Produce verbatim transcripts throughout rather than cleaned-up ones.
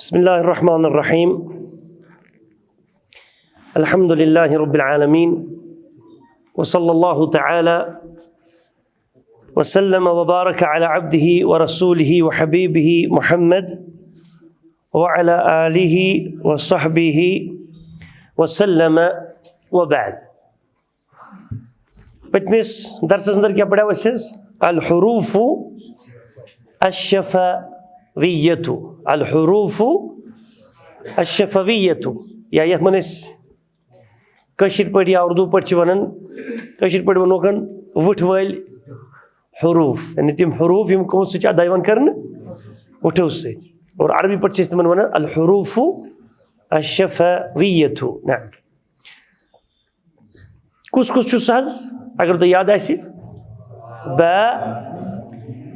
بسم الله الرحمن الرحيم. الحمد لله رب العالمين. وصلى الله تعالى وسلم وبارك على عبده ورسوله وحبيبه محمد وعلى آله وصحبه وسلم وبعد. پٔتمِس درسس اندر کیٛاہ پڑھاو اسہِ حظ؟ الحروف الشفویت۔ الحروف الشفویت، یا یتھ منٛز أسۍ کٲشِر پٲٹھۍ یا اردو پٲٹھۍ چھِ ونان، کٲشِر پٲٹھۍ ونوکھ وٕٹھ وٲلۍ حروف، یعنی تِم حروف یِم کٕمو سۭتۍ چھِ ادا یِوان کرنہٕ؟ وٕٹھو سۭتۍ۔ اور عربی پٲٹھۍ چھِ أسۍ تِمن ونان الحروف الشفویت۔ نعم۔ کُس کُس چھُ سُہ حظ؟ اگر تۄہہِ یاد آسہِ، با،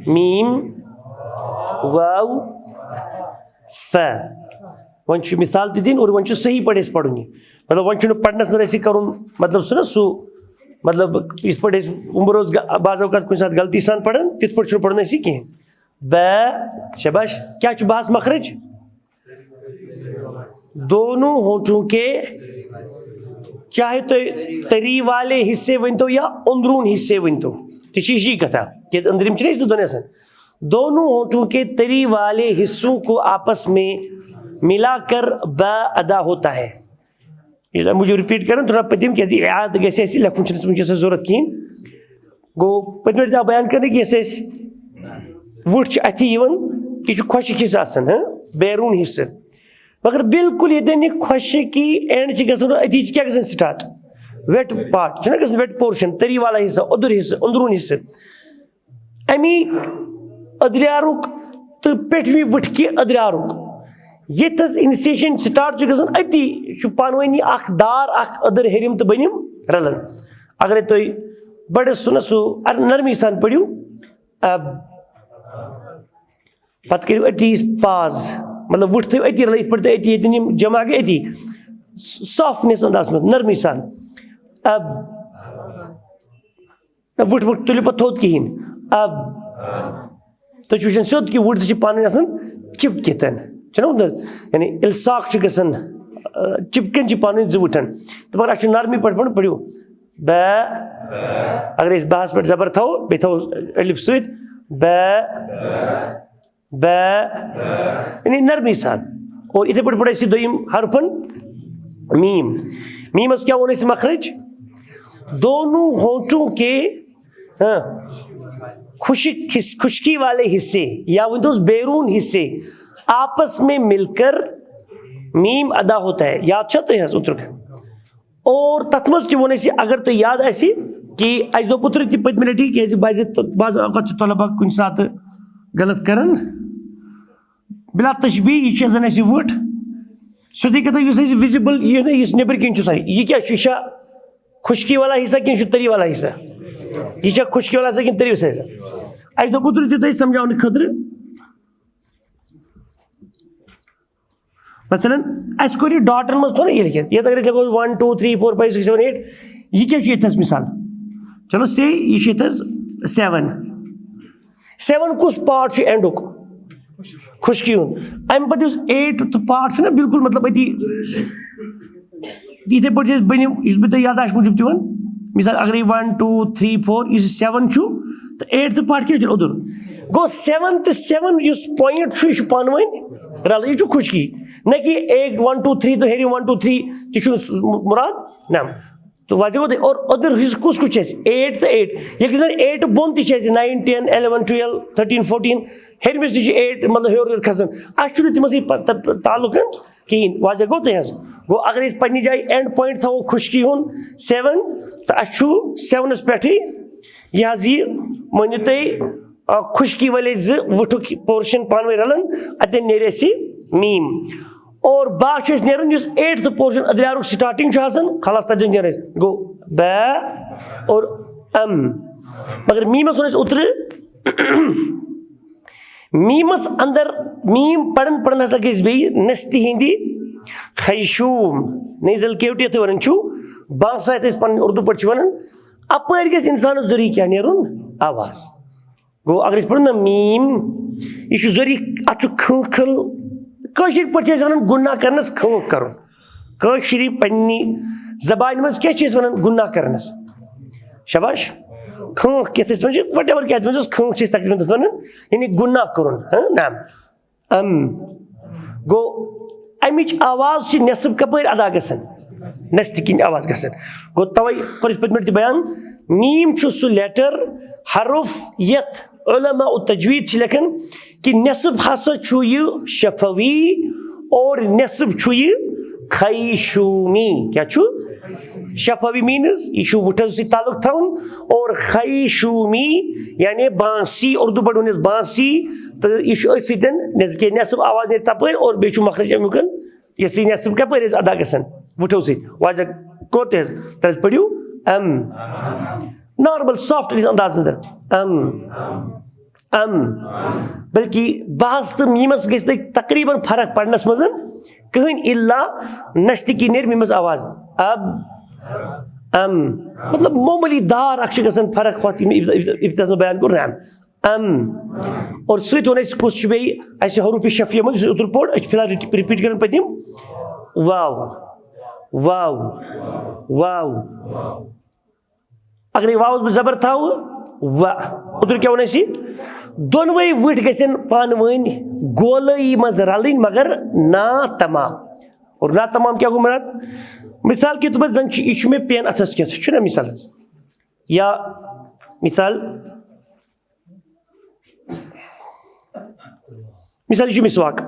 میٖم، واو، فا۔ وۄنۍ چھُ مثال تہِ دِنۍ اور وۄنۍ چھُ صحیح پٲٹھۍ اَسہِ پَرُن یہِ۔ مطلب، وۄنۍ چھُنہٕ پَرنَس نہٕ اَسہِ کَرُن، مطلب، چھُنہ سُہ، مطلب، یِتھ پٲٹھۍ أسۍ عمر اوس گا-، بعض اوقات کُنہِ ساتہٕ غلطی سان پَران، تِتھ پٲٹھۍ چھُنہٕ پَرُن اَسہِ یہِ کِہیٖنۍ۔ با، شاباش، کیٛاہ چھُ باہَس مخرج؟ دونوں ہونٹوں کے، چاہے تو تری والے حصے ؤنۍ تو یا اندرون حصے ؤنۍ تو، تہِ چھِ ہِشی کتھا، کیازِ أنٛدرِم چھِنہٕ أسۍ تہِ دۄن آسان۔ دونوں ہونٹوں کے تری والے حصوں کو آپس میں ملا کر با ادا ہوتا ہے۔ یہِ چھُ اَمہِ موٗجوٗب رِپیٖٹ کران تھوڑا پٔتِم، کیازِ اعادٕ گژھِ اَسہِ لیکھُن چھُنہٕ وٕنکیٚس اَسہِ ضوٚرتھ کِہیٖنۍ۔ گوٚو، پٔتمہِ لٹہِ آو بیان کرنہٕ کہِ یۄس اَسہِ وٕٹھ چھِ اَتھی یِوان، یہِ چھُ خۄشِک حصہٕ آسان، ہاں، بیروٗن حصہٕ۔ مگر بالکل ییٚتٮ۪ن یہِ خۄشکی اینڈ چھِ گژھان، أتی چھِ کیٛاہ گژھان سٹارٹ؟ ویٹ پارٹ چھُنہ گژھان، ویٹ پورشن، تٔری والا حصہٕ، اوٚدُر حصہٕ، أنٛدروٗن حصہٕ۔ اَمی أدریارُک تہٕ پیٚٹھمہِ وٕٹھکہِ أدریارُک ییٚتہِ تھَس اِنسیشن سٹارٹ چھُ گژھان، أتی چھُ پانہٕ ؤنۍ یہِ اکھ دار، اکھ أدٕر ہیٚرِم تہٕ بٔنِم رلان۔ اگرے تُہۍ بڑٕ سُہ نہ سُہ ار-، نرمی سان پٔرِو، اب، پتہٕ کٔرِو أتی پاز، مطلب وٕٹھ تھٲیِو أتی رلٲیِتھ، یِتھ پٲٹھۍ تُہۍ أتی ییٚتٮ۪ن یِم جمع گٔے أتی، سافٹنس انداز منٛز، نرمی سان۔ اب، نہ، وٕٹھ وٕٹھ تُلِو پتہٕ تھوٚد کِہیٖنۍ۔ اب تُہۍ چھِو وٕچھان سیوٚد کہِ وٕٹھ زٕ چھِ پانہٕ ؤنۍ آسان چِپکِتھ۔ چھُنہ وٕنۍ حظ؟ یعنی الصاق چھُ گژھان، آ، چِپکن چھِ پانہٕ ؤنۍ زٕ وٕٹھن۔ تہٕ مگر اَسہِ چھُ نرمی پٲٹھۍ پَرُن، پٔرِو۔ بے۔ اگر أسۍ بَہَس پٮ۪ٹھ زبر تھاوو، بیٚیہِ تھاوو الف سۭتۍ، بے۔ بے، یعنی نرمی سان۔ اور یِتھے پٲٹھۍ پڑھو أسۍ یہِ دوٚیِم حرفن، میٖم۔ میٖمس کیٛاہ ووٚن اَسہِ مخرج؟ دونوں ہونٹوں کے، ہاں، خشک، خشکی والے حصے یا ؤنۍ توس بیرون حصے آپس میں مل کر میم ادا ہوتا ہے۔ یاد چھا تۄہہِ حظ اوترُک؟ اور تَتھ منٛز تہِ ووٚن اَسہِ، اگر تۄہہِ یاد آسہِ، کہِ اَسہِ دوٚپ اوترٕ تہِ پٔتمہِ لَٹہِ، کیٛازِ بعضِ، بعض اوقات چھِ طلبا کُنہِ ساتہٕ غلط کران۔ بلا تشبیہ، یہِ چھِ زَن اَسہِ وٕٹھ۔ سیوٚدُے کَتھا، یُس اَسہِ وِزِبٕل یہِ نہ، یُس نیٚبٕرۍ کِنۍ چھُ آسان، یہِ کیٛاہ چھُ؟ یہِ چھا خشکی والا حصہ کِنہٕ یہِ چھُ تٔری والا حصہ؟ یہِ چھا خشکی والا حصہ کِنہٕ تٔری والا حصہ؟ اَسہِ دوٚپ اوترٕ تہِ تۄہہِ سَمجھاونہٕ خٲطرٕ۔ مثلاً، اَسہِ کوٚر یہِ ڈاٹن منٛز، کوٚر نہ یہِ لیکھِتھ۔ یَتھ اگر أسۍ لیکھو one, two, three, four, five, six, seven, eight، یہِ کیٛاہ چھُ ییٚتہِ تھَس مثال؟ چلو، سے یہِ چھُ ییٚتہِ تھَس seven۔ Seven کُس پارٹ چھُ اینڈُک؟ خشکی ہُنٛد۔ اَمہِ پَتہٕ یُس eight تہٕ پارٹ چھُنہ بالکل، مطلب، أتی یِتھَے پٲٹھۍ چھِ أسۍ بٔنِم، یُس بہٕ تۄہہِ یاد آسہِ موٗجوٗب تہِ وَنہٕ۔ مثال، اگرے one, two, three, four، یُس seven چھُ، تہٕ eight تہٕ پارٹ کیٛاہ چھُ اوٚدُر؟ گوٚو، seven تہٕ seven یُس پویِنٹ چھُ، یہِ چھُ پانہٕ ؤنۍ رَلہٕ، یہِ چھُ خشکی۔ نہ کہِ eight، one, two, three تہٕ ہیٚرِم one, two, three تہِ چھُنہٕ سُہ مُ-، مُراد۔ نہ۔ تہٕ وۄنۍ زِ ووتُے، اور اوٚدُر حصہٕ کُس کُس چھُ اَسہِ؟ Eight تہٕ eight۔ ییٚلہِ زَن eight بۄن تہِ چھِ اَسہِ، nine، ten، eleven، twelve، thirteen، fourteen، ہیٚرمِس تہِ چھِ eight، مطلب، ہیوٚر ہیوٚر کھسان۔ اَسہِ چھُنہٕ تِمَن سۭتۍ پَتہٕ تعلق کِہیٖنۍ۔ واضح گوٚو تۄہہِ حظ؟ گوٚو، اگر أسۍ پنٛنہِ جایہِ اینڈ پویِنٹ تھاوو خشکی ہُنٛد seven، تہٕ اَسہِ چھُ sevenس پٮ۪ٹھٕے یہِ حظ یہِ، مٲنِو تُہۍ، آ، خشکی وٲلۍ زٕ وٕٹھُک پورشن پانہٕ ؤنۍ رلان، اتٮ۪ن نیرِ اَسہِ میٖم۔ اور با چھُ اَسہِ نیران، یُس eighth پورشن ادریارُک سٹارٹنگ چھُ آسان، خلاص تَتٮ۪ن نیرِ اَسہِ۔ گوٚو بے اور ام۔ مگر میٖمس ووٚن اَسہِ اوترٕ، میٖمس اندر، میٖم پران پران ہسا گژھِ بیٚیہِ نستہِ ہِنٛدِ خیشوم، نیزل کیوٹی یَتھ وَنان چھُ، باسا یَتھ أسۍ پنٕنۍ اردو پٲٹھۍ چھِ وَنان، اپٲرۍ گژھِ انسانس ضروٗری کیٛاہ نیرُن؟ آواز۔ گوٚو، اگر أسۍ پرو نا میٖم، یہِ چھُ ضروٗری، اَتھ چھُ کھٕنٛکھٕل، کٲشِر پٲٹھۍ چھِ أسۍ وَنان گُناہ کَرنَس کھٲنٛکھ کَرُن۔ کٲشِرِ پنٛنہِ زبانہِ منٛز کیٛاہ چھِ أسۍ وَنان گُناہ کَرنَس؟ شاباش۔ کھٲنٛکھ کِتھ أسۍ وَنان چھِ، whatever کیٛاہ تہِ وَنان چھِ، کھٲنٛکھ چھِ أسۍ تقریٖباً تَتھ وَنان، یعنی گُناہ کَرُن۔ ہاں، نعم۔ اَم۔ گوٚو، اَمِچ آواز چھِ نٮ۪صٕب کَپٲرۍ اَدا گژھان؟ نٮ۪صبہٕ کِنۍ آواز گژھان۔ گوٚو، تَوَے کوٚر اَسہِ پٔتمہِ لَٹہِ تہِ بیان، میٖم چھُ سُہ letter، حرف، یَتھ علماء تجوید چھِ لیکھان کہِ نٮ۪صب ہسا چھُ یہِ شفوی اور نٮ۪صب چھُ یہِ خیشومی۔ کیٛاہ چھُ؟ شفوی means یہِ چھُ وُٹھو سۭتۍ تعلق تھاوُن، اور خیشومی یعنی بانسی، اردو پٲٹھۍ وَنو أسۍ بانسی، تہٕ یہِ چھُ أتھۍ سۭتۍ نٮ۪صب، کہِ نٮ۪صب آواز نیرِ تَپٲرۍ اور بیٚیہِ چھُ مخرج اَمیُک یہِ سیٖنیَس سۭتۍ کَپٲرۍ ٲسۍ اَدا گژھان؟ وُٹھو سۭتۍ۔ واضح کوٚت حظ؟ تَتہِ حظ پٔرِو اَم۔ Normal soft أکِس اندازَس اندر۔ اَم۔ اَم۔ بلکہِ باہَس تہٕ میٖمَس گژھِ نہٕ تقریٖباً فرق پَرنَس منٛز کٕہٕنۍ، الا نشتہٕ کِنۍ نیرِ میٖمَس آواز۔ اَب۔ اَم۔ مطلب معموٗلی دار اَکھ چھِ گژھان فرق ہۄتھ یِم ابتداہَس منٛز بیان کوٚر نا۔ اَم۔ اور سۭتۍ ووٚن اَسہِ کُس چھُ بیٚیہِ اَسہِ حروفِ شفیہ منٛز یُس اوترٕ پوٚر، أسۍ چھِ فی الحال رِٹ-، repeat کران پٔتِم۔ واو۔ واو۔ واو۔ اگرے واوَس بہٕ زبر تھاوٕ، و۔ اوترٕ کیٛاہ ووٚن اَسہِ؟ دۄنوَے وٕٹھۍ گژھن پانہٕ ؤنۍ گولٲیی منٛز رَلٕنۍ، مگر نا تمام۔ اور نا تمام کیٛاہ گوٚو مُراد؟ مثال کے طور پر زَن چھُ، یہِ چھُ مےٚ پین اَتھَس کٮ۪تھ، چھُنہ مثال حظ؟ یا مثال، مثال، یہِ چھُ مسواک۔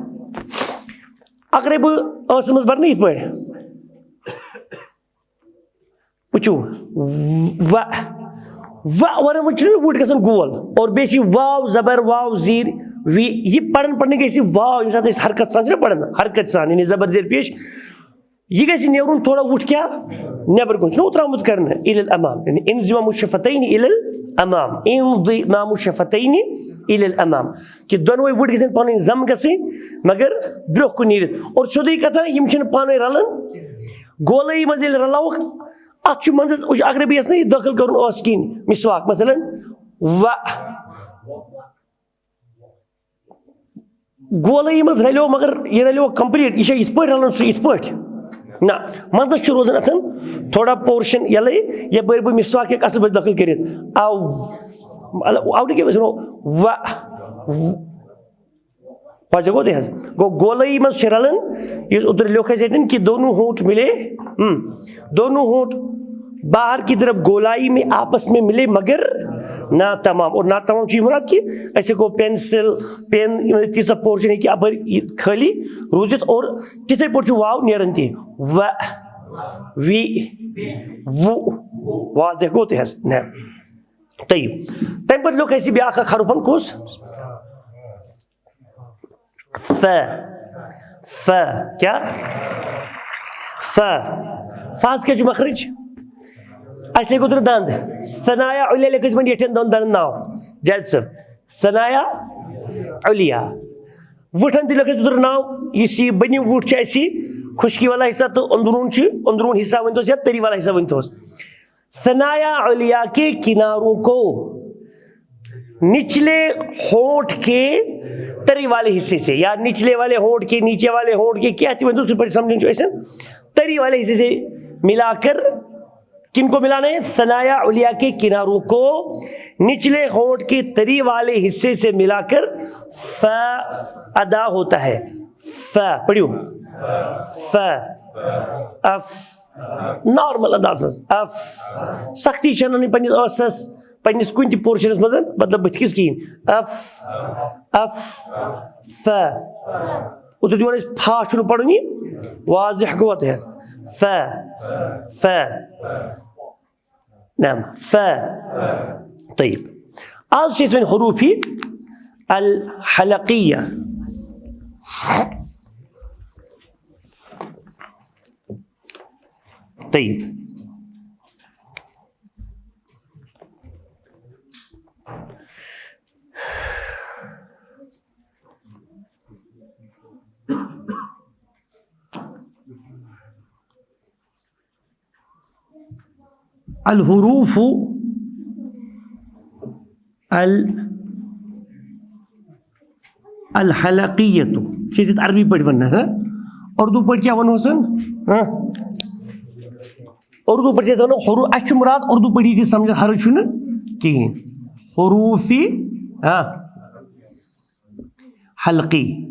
اگرے بہٕ ٲسَس منٛز بَرٕ نہٕ یِتھ پٲٹھۍ، وٕچھِو، و، و وَرٲے وۄنۍ چھُنہٕ مےٚ وُٹھ گژھان گول، اور بیٚیہِ چھِ واو زبر، واو زیٖر، وی، یہِ پَران پَرنہٕ گژھِ واو، ییٚمہِ ساتہٕ أسۍ حرکت سان چھِنہ پَران، حرکت سان، یعنی زبر زیر پیش، یہِ گژھِ نیرُن تھوڑا وُٹھ کیٛاہ؟ نٮ۪بر کُن۔ چھُنہ اوترٕ آمُت کرنہٕ، اِلَل اَمام۔ یعنی انضمام الشفتین اِلَل اَمام۔ انضمام الشفتین اِلَل اَمام۔ کہِ دۄنوَے وُٹھۍ گژھن پانہٕ ؤنۍ ضم گژھٕنۍ، مگر برٛونٛہہ کُن نیٖرِتھ۔ اور سیوٚدُے کتھا، یِم چھِنہٕ پانہٕ ؤنۍ رلان۔ گولٲیی منٛز ییٚلہِ رلاوکھ، اتھ چھُ منٛزس، وٕچھ، اگر بہٕ یژھٕ نہٕ یہِ دٲخل کرُن ٲس کِنۍ، مسواک، مثلاً، و۔ گولٲیی منٛز رلیو، مگر یہِ رلیو complete، یہِ چھا یِتھ پٲٹھۍ رلان سُہ یِتھ پٲٹھۍ؟ نہ، منٛزس چھُ روزان اتھن تھوڑا portion یَلَے، یپٲرۍ بہٕ مسواک ہیٚکہٕ اصل پٲٹھۍ دٲخل کٔرِتھ۔ او، او نہٕ کینٛہہ، أسۍ وَنو و۔ واضح گوٚو تۄہہِ حظ؟ گوٚو گولٲیی منٛز چھِ رلان، یُس اوترٕ لیوٚکھ اَسہِ ییٚتٮ۪ن کہِ دونوں ہونٹ ملے، ہم، دونوں ہونٹ باہر کی طرف گولائی میں آپس میں ملے مگر ناتمام۔ اور ناتمام چھُ یہِ مُراد کہِ أسۍ ہٮ۪کو pencil، pen، یِم تیٖژاہ portion ہیٚکہِ اَپٲرۍ یہِ خٲلی روٗزِتھ اور تِتھَے پٲٹھۍ چھُ واو نیران تہِ۔ و، وِ، وُ۔ واضح گوٚو تۄہہِ حظ؟ نہ۔ طیب۔ تَمہِ پَتہٕ لیوٚکھ اَسہِ بیٛاکھ اَکھ حرفن کُس؟ ف۔ ف۔ کیٛاہ؟ ف۔ فَس کیٛاہ چھُ مخرج؟ اَسہِ لیکھِ اوترٕ دَنٛد۔ ثنایا علیا لیکھِ أسۍ وۄنۍ ییٚٹھٮ۪ن دۄن دَنٛدَن ناو۔ جاوید صٲب۔ ثنایا علیا۔ وُٹھن تہِ لیکھِ اَسہِ اوترٕ ناو۔ یُس یہِ بٔنِم وُٹھ چھُ اَسہِ، خُشکی والا حصہ تہٕ أنٛدروٗن چھُ، أنٛدروٗن حصہ ؤنۍ توس یا تٔری والا حصہ ؤنۍ توس۔ ثنایا علیا کے کناروں کو نچلے ہونٹ کے تری والے حصے سے، یا نچلے والے ہونٹ کے، نیچے والے ہونٹ کے، کیا تھی، میں دوسری پڑھ سمجھن چاہیے، تری والے حصے سے ملا کر، کن کو ملانا ہے؟ ثنایا علیا کے کناروں کو نچلے ہونٹ کے تری والے حصے سے ملا کر ف ادا ہوتا ہے۔ ف پڑھیو۔ ف۔ اف۔ نارمل انداز منٛز۔ اف۔ سختی چھنہٕ انٕنۍ پننِس ٲسس، پننِس کُنہِ تہِ پورشنس منٛز، مطلب بٕتھِ کِس کِہیٖنۍ۔ اف۔ اف۔ ف۔ اوترٕ تہِ ووٚن اَسہِ، فا چھُنہٕ پَرُن یہِ۔ واضح گوٚو تۄہہِ حظ؟ ف۔ ف۔ نعم۔ ف۔ طيب۔ آز چھِ أسۍ وۄنۍ حروفِ الحلقیہ۔ طيب۔ الحروف ال-، الحلقیتُ۔ چھِ أسۍ یَتھ عربی پٲٹھۍ وَنان، ہا؟ اردو پٲٹھۍ کیٛاہ وَنہوس؟ ہا؟ اردو پٲٹھۍ چھِ أسۍ وَنان حروٗ-، اَسہِ چھُ مُراد اردو پٲٹھۍ یہِ کہِ سَمجھَن حرٕج چھُنہٕ کِہیٖنۍ۔ حروٗفِ، ہا؟ حلقی۔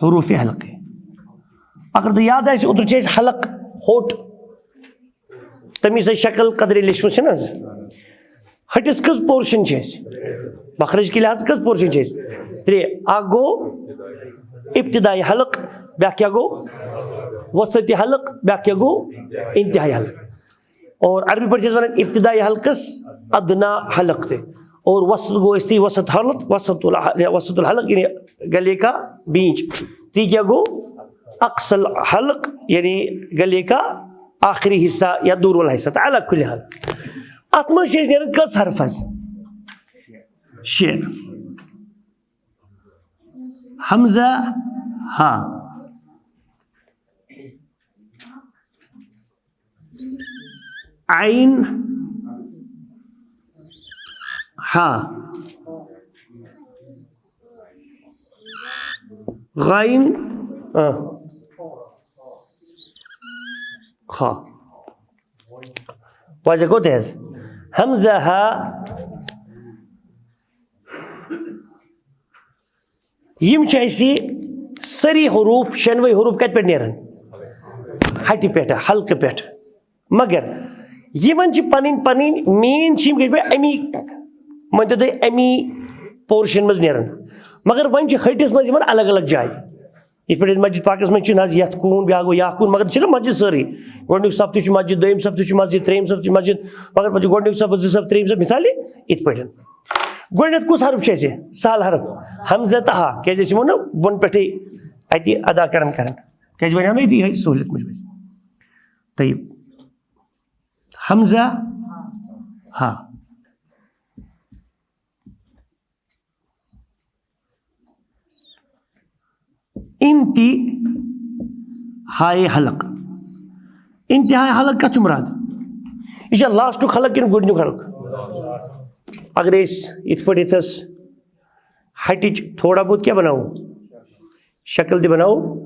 حروٗفِ حلقی۔ اگر تۄہہِ یاد آسہِ، اوترٕ چھِ أسۍ حلق، ہوٚٹ، تَمی سۭتۍ شکل قدرے لیچھمٕژ چھَنہٕ حظ؟ ہٹِس کٔژ پورشن چھِ اَسہِ؟ مخرج کہِ لحاظ کٔژ پورشن چھِ اَسہِ؟ ترٛےٚ۔ اکھ گوٚو ابتدائی حلق، بیٛاکھ کیٛاہ گوٚو؟ وسطی حلق، بیٛاکھ کیٛاہ گوٚو؟ انتہائی حلق۔ اور عربی پٲٹھۍ چھِ أسۍ وَنان ابتدائی حلقس ادنیٰ حلق تہِ۔ اور وسط گوٚو أسۍ تہِ وسط حلق، وسط الح-، وسط الحلق یعنی گلے کا بیچ۔ تہِ کیٛاہ گوٚو؟ اقصى الحلق یعنی گلے کا آخری حصہ یا دوٗر والا حصہ۔ تہٕ علی کل حال، اَتھ منٛز چھِ أسۍ نیران کٔژ حرف حظ؟ شےٚ۔ حمزہ، ہا۔ عین، ہا۔ غین، آ۔ خا۔ واضح گوٚو تہِ حظ؟ حمزہ، ہا۔ یِم چھِ اَسہِ سٲری حروٗف، شٮ۪نوَے حروٗف کَتہِ پٮ۪ٹھ نیران؟ ہَٹہِ پٮ۪ٹھ، حلقہٕ پٮ۪ٹھ۔ مگر یِمَن چھِ پَنٕنۍ پَنٕنۍ مین چھِ یِم کِتھ پٲٹھۍ اَمی، مٲنۍ تو تُہۍ، اَمی پورشن منٛز نیران۔ مگر وۄنۍ چھِ ہٹِس منٛز یِمَن الگ الگ جایہِ۔ یِتھ پٲٹھۍ أسۍ مسجد پاکَس منٛز چھِ نہ حظ یَتھ کوٗن، بیٛاکھ گوٚو یَتھ کوٗن، مگر چھِنہ مسجد سٲرٕے۔ گۄڈٕنیُک صف تہِ چھُ مسجد، دوٚیِم صف تہِ چھُ مسجد، ترٛیٚیِم صف تہِ چھُ مسجد، مگر پَتہٕ چھُ گۄڈٕنیُک صف، زٕ صف، ترٛیٚیِم صف، مِثالے یِتھ پٲٹھۍ۔ گۄڈٕنٮ۪تھ کُس حرف چھُ اَسہِ؟ سہل حرف، حمزہ تہٕ ہا۔ کیٛازِ أسۍ یِمو نہ بۄن پٮ۪ٹھٕے اَتہِ ادا کران کران۔ کیٛازِ وۄنۍ آو نہ ییٚتی یِہوٚے سہوٗلیت مُجمَس۔ طیب۔ حمزہ، ہا۔ انتہائی حلق۔ انتہائی حلق کتھ چھُ مُراد؟ یہِ چھا لاسٹُک حلق کِنہٕ گۄڈٕنیُک حلق؟ اگر أسۍ یِتھ پٲٹھۍ یَتھَس ہٹِچ تھوڑا بہت کیٛاہ بناوو؟ شکل تہِ بناوو۔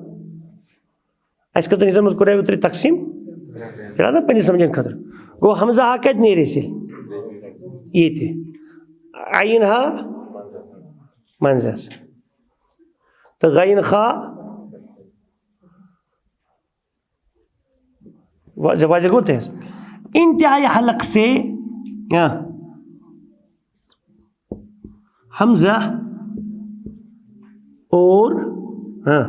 اَسہِ کٔژَن حِصَن منٛز کوٚر اوترٕ تقسیٖم؟ فِلحال نہ پنٛنہِ سَمجھَن خٲطرٕ۔ گوٚو حمزہ ہا کَتہِ نیرِ اَسہِ؟ ییٚتہِ۔ عین ہا منٛزَس۔ تہٕ غین خا۔ واضح، واضح گوٚو تۄہہِ حظ؟ انتہائی حلق سے، ہاں۔ حمزہ اور، ہاں،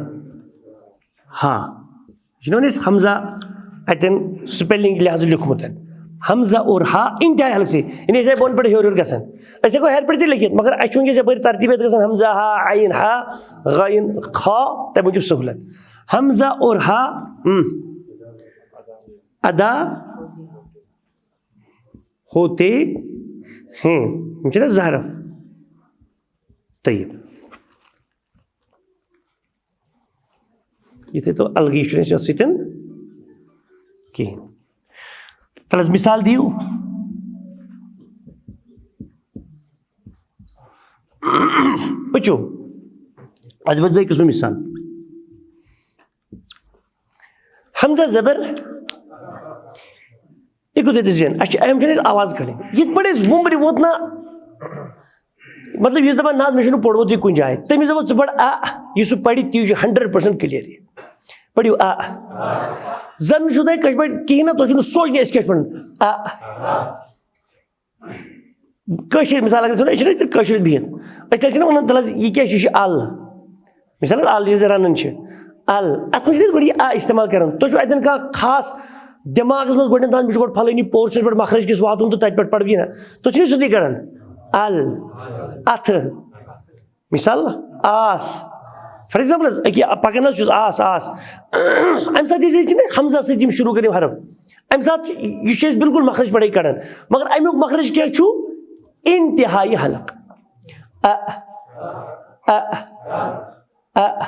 ہا۔ یہِ چھُنہ وۄنۍ أسۍ حمزہ اَتٮ۪ن spelling لحاظہٕ لیوٗکھمُت۔ حمزہ اور ہا انتہائی حلق سے، یعنی أسۍ آے بۄن پٮ۪ٹھ ہیوٚر ہیوٚر گژھان۔ أسۍ ہیٚکو ہیٚرِ پٮ۪ٹھ تہِ لیکھِتھ، مگر اَسہِ چھُ وٕنکیٚس یَپٲرۍ ترتیٖب ہٮ۪تھ گژھان حمزہ ہا عین ہا غین خا، تَمہِ موٗجوٗب سہوٗلت۔ حمزہ اور ہا، ہم، ادا ہوتے ہیں۔ یِم چھِنہ زٕ حرف؟ طیب۔ یہِ تھٲیتو الگٕے، یہِ چھُنہٕ اَسہِ یَتھ سۭتۍ کِہیٖنۍ۔ تَلہٕ حظ، مثال دِیِو۔ وٕچھِو، اَسہِ وَنہٕ بیٚیہِ قٕسمٕچ مثال۔ حمزہ زبر، یہِ کوٚت ییٚتہِ زین؟ اَسہِ چھِ، أمۍ چھِنہٕ أسۍ آواز کَڑٕنۍ۔ یِتھ پٲٹھۍ أسۍ وُمبرِ ووت نہ، مطلب، یُس دَپان، "نہ حظ، مےٚ چھُنہٕ پوٚرمُتُے کُنہِ جایہِ"، تٔمِس دَپو، "ژٕ پَر آ"، یُس سُہ پَرِ، تی چھُ hundred percent clear یہِ۔ پٔرِو آ۔ زَن چھُو تۄہہِ کٲشِر پٲٹھۍ کِہیٖنۍ نہ، تۄہہِ چھُنہٕ سونٛچنٕے أسۍ کیٛاہ چھِ پَرُن۔ آ۔ کٲشِر مثال اگر أسۍ وَنو، أسۍ چھِنہٕ ییٚتہِ کٲشِر بِہِتھ۔ أسۍ تیٚلہِ چھِنہٕ وَنان، تَلہٕ حظ، یہِ کیٛاہ چھُ؟ یہِ چھُ اَل۔ مثال حظ، اَل یُس زَن رَنان چھِ۔ اَل۔ اَتھ منٛز چھِنہٕ أسۍ گۄڈٕ یہِ آ استعمال کَران۔ تُہۍ چھُو اَتٮ۪ن کانٛہہ خاص دٮ۪ماغَس منٛز گۄڈٕنٮ۪تھ، مےٚ چھُ گۄڈٕ فَلٲنی پورشَنَس پٮ۪ٹھ مخرج کِس واتُن تہٕ تَتہِ پٮ۪ٹھ پَرٕ بہٕ یہِ نہ۔ تُہۍ چھِو نہٕ سیوٚدُے کَڑان۔ اَل۔ اَتھٕ۔ مثال، آس۔ For example حظ، أکیٛاہ پَکان حظ چھُس، آس، آس۔ اَمہِ ساتہٕ یُس أسۍ چھِنہٕ حمزہ سۭتۍ یِم شروٗع کٔرِتھ حرف، اَمہِ ساتہٕ چھِ، یہِ چھِ أسۍ بِلکُل مخرج پٮ۪ٹھَے کَڑان۔ مگر اَمیُک مخرج کیٛاہ چھُ؟ انتہائی حلق۔ اَ، اَ، اَ،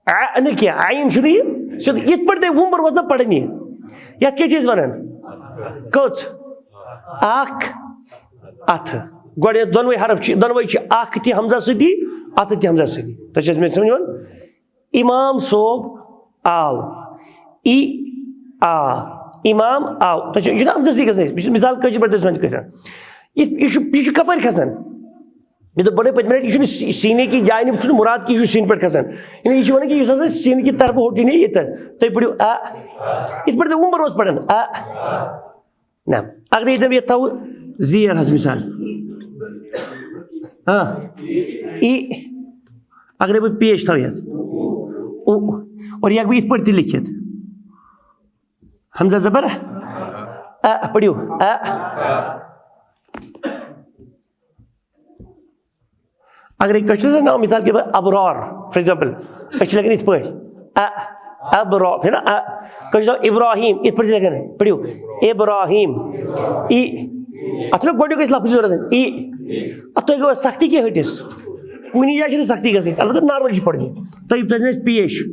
اَ، نہٕ کینٛہہ، عین چھُنہٕ یہِ۔ سیوٚد یِتھ پٲٹھۍ تۄہہِ وُمبُر ووت نہ پَران یہِ۔ یَتھ کیٛاہ چھِ أسۍ وَنان؟ کٔژ؟ اَکھ اَتھٕ۔ گۄڈٕ یَتھ دۄنوَے حرف چھِ، دۄنوَے چھِ، اَکھ تہِ ہمزہ سۭتی، اَتھ تہِ ہمزہ سۭتی۔ تۄہہِ چھِ حظ مےٚ سمجھ یِوان؟ امام صٲب آو۔ ای آ۔ امام آو۔ تۄہہِ چھُ، یہِ چھُنہٕ ہمزہ سۭتی گژھان اَسہِ۔ بہٕ چھُس مثال کٲشِر پٲٹھۍ تٔمِس وَنان کِتھ پٲٹھۍ۔ یہِ، یہِ چھُ، یہِ چھُ کَپٲرۍ کھسان؟ مےٚ دوٚپ بَڑٕ پٔتمہِ لَٹہِ، یہِ چھُنہٕ سی-، سیٖنے کی جاے، یہِ چھُنہٕ مُراد کہِ یہِ چھُ سیٖنہٕ پٮ۪ٹھ کھسان۔ یعنی یہِ چھُ وَنان کہِ یُس ہسا سیٖنہٕ کہِ طرفہٕ ہیوٚر چھُ، یہِ ییٚتٮ۪تھ۔ تُہۍ پٔرِو آ۔ یِتھ پٲٹھۍ تُہۍ وُمبر اوس پَران۔ آ۔ نہ، اگر ییٚتٮ۪ن یَتھ تھاوو زیر حظ مثال۔ ہاں۔ ای۔ اگرے بہٕ پیش تھاوٕ یَتھ۔ او۔ اور یہِ ہٮ۪کہٕ بہٕ یِتھ پٲٹھۍ تہِ لیکھِتھ۔ ہمزہ زبر۔ ا، پٔرِو۔ ا۔ اگرے کٲشرِس ناو مثال کے طور پر ابرار، for example، أسۍ چھِ لیکھان یِتھ پٲٹھۍ۔ ا، ابرار، ہے نا؟ ا، کٲشرِس ناو ابراہیم، یِتھ پٲٹھۍ چھِ لیکھان۔ پٔرِو۔ ابراہیم۔ ای۔ اَتھ چھُنہ گۄڈٕنیُک اَسہِ لفظ ضوٚرَتھ۔ ای۔ اَتھ تۄہہِ گوٚو سختی کیٛاہ ہٹِس؟ کُنہِ جایہِ چھِنہٕ سختی گژھٕنۍ، البتہ normal چھِ پَرٕنۍ۔ تۄہہِ تۄہہِ دِنۍ اَسہِ پیش۔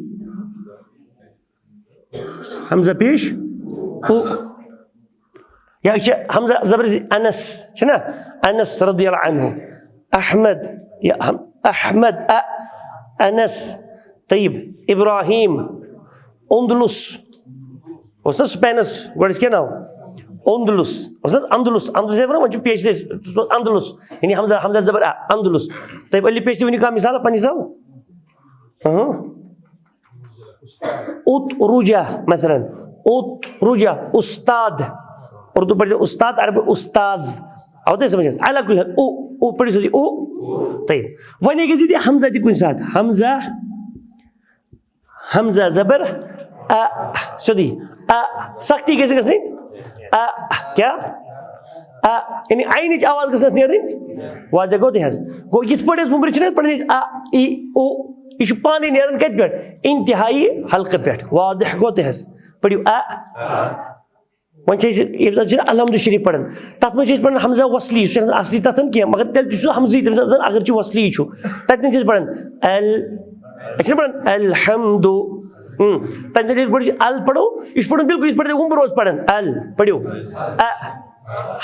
ہمزہ پیش۔ او۔ یا یہِ چھِ ہمزہ زبر زِ انس، چھِ نا؟ انس رضی اللہ عنہ۔ احمد، یا ہم-، احمد، ا، انس، طیب، ابراہیم، اندلس۔ اوس نا سپینس گۄڈٕ کیٛاہ ناو؟ اندلس۔ اوس نا اندلس؟ اندلس یہِ وَنان، وۄنۍ چھُ پیش دِتھ، سُہ اوس اندلس۔ یعنی ہمزہ، ہمزہ زبر ا، اندلس۔ طیب، علی پیش تہِ ؤنِو کانٛہہ مثال پننہِ حساب؟ اہاں۔ اترجہ، مثلاً، اترجہ، استاد۔ اردو پٲٹھۍ چھِ استاد، عربی استاد۔ آو تۄہہِ سمجھ حظ؟ علی کُلہِ حال، او، او پٔرِو سیوٚدُے، او۔ طیب۔ وۄنۍ ہیٚکہِ دِتھ یہِ حمزہ تہِ کُنہِ ساتہٕ۔ حمزہ، حمزہ زبر، ا، سیوٚدُے، ا، سختی گژھِ گژھٕنۍ۔ ا، کیٛاہ؟ ا، یعنی عینٕچ آواز گٔژھ نہٕ نیرٕنۍ۔ واضح گوٚو تۄہہِ حظ؟ گوٚو یِتھ پٲٹھۍ أسۍ وُمبرِ چھِنہٕ حظ پَران أسۍ ا، ای، او، یہِ چھُ پانَے نیران کَتہِ پٮ۪ٹھ؟ انتہائی حلقہٕ پٮ۪ٹھ۔ واضح گوٚو تۄہہِ حظ؟ پٔرِو ا۔ وۄنۍ چھِ أسۍ، ییٚمہِ ساتہٕ چھِ الحمد شریف پَران، تَتھ منٛز چھِ أسۍ پَران حمزہ وصلی، یُس چھُنہٕ اَصلی تَتھ کیٚنٛہہ، مگر تیٚلہِ تہِ چھُ سُہ حمزٕے، تٔمِس زَن اگر چھُ وصلی چھُ، تَتہِ چھِ أسۍ پَران ال، أسۍ چھِنہٕ پَران الحمد۔ اۭں۔ تَمہِ دۄہ ییٚلہِ أسۍ گۄڈٕ چھِ ال پَرو، یہِ چھُ پَرُن بِلکُل یِتھ پٲٹھۍ تُمبر اوس پَران۔ ال پٔرِو۔ ا۔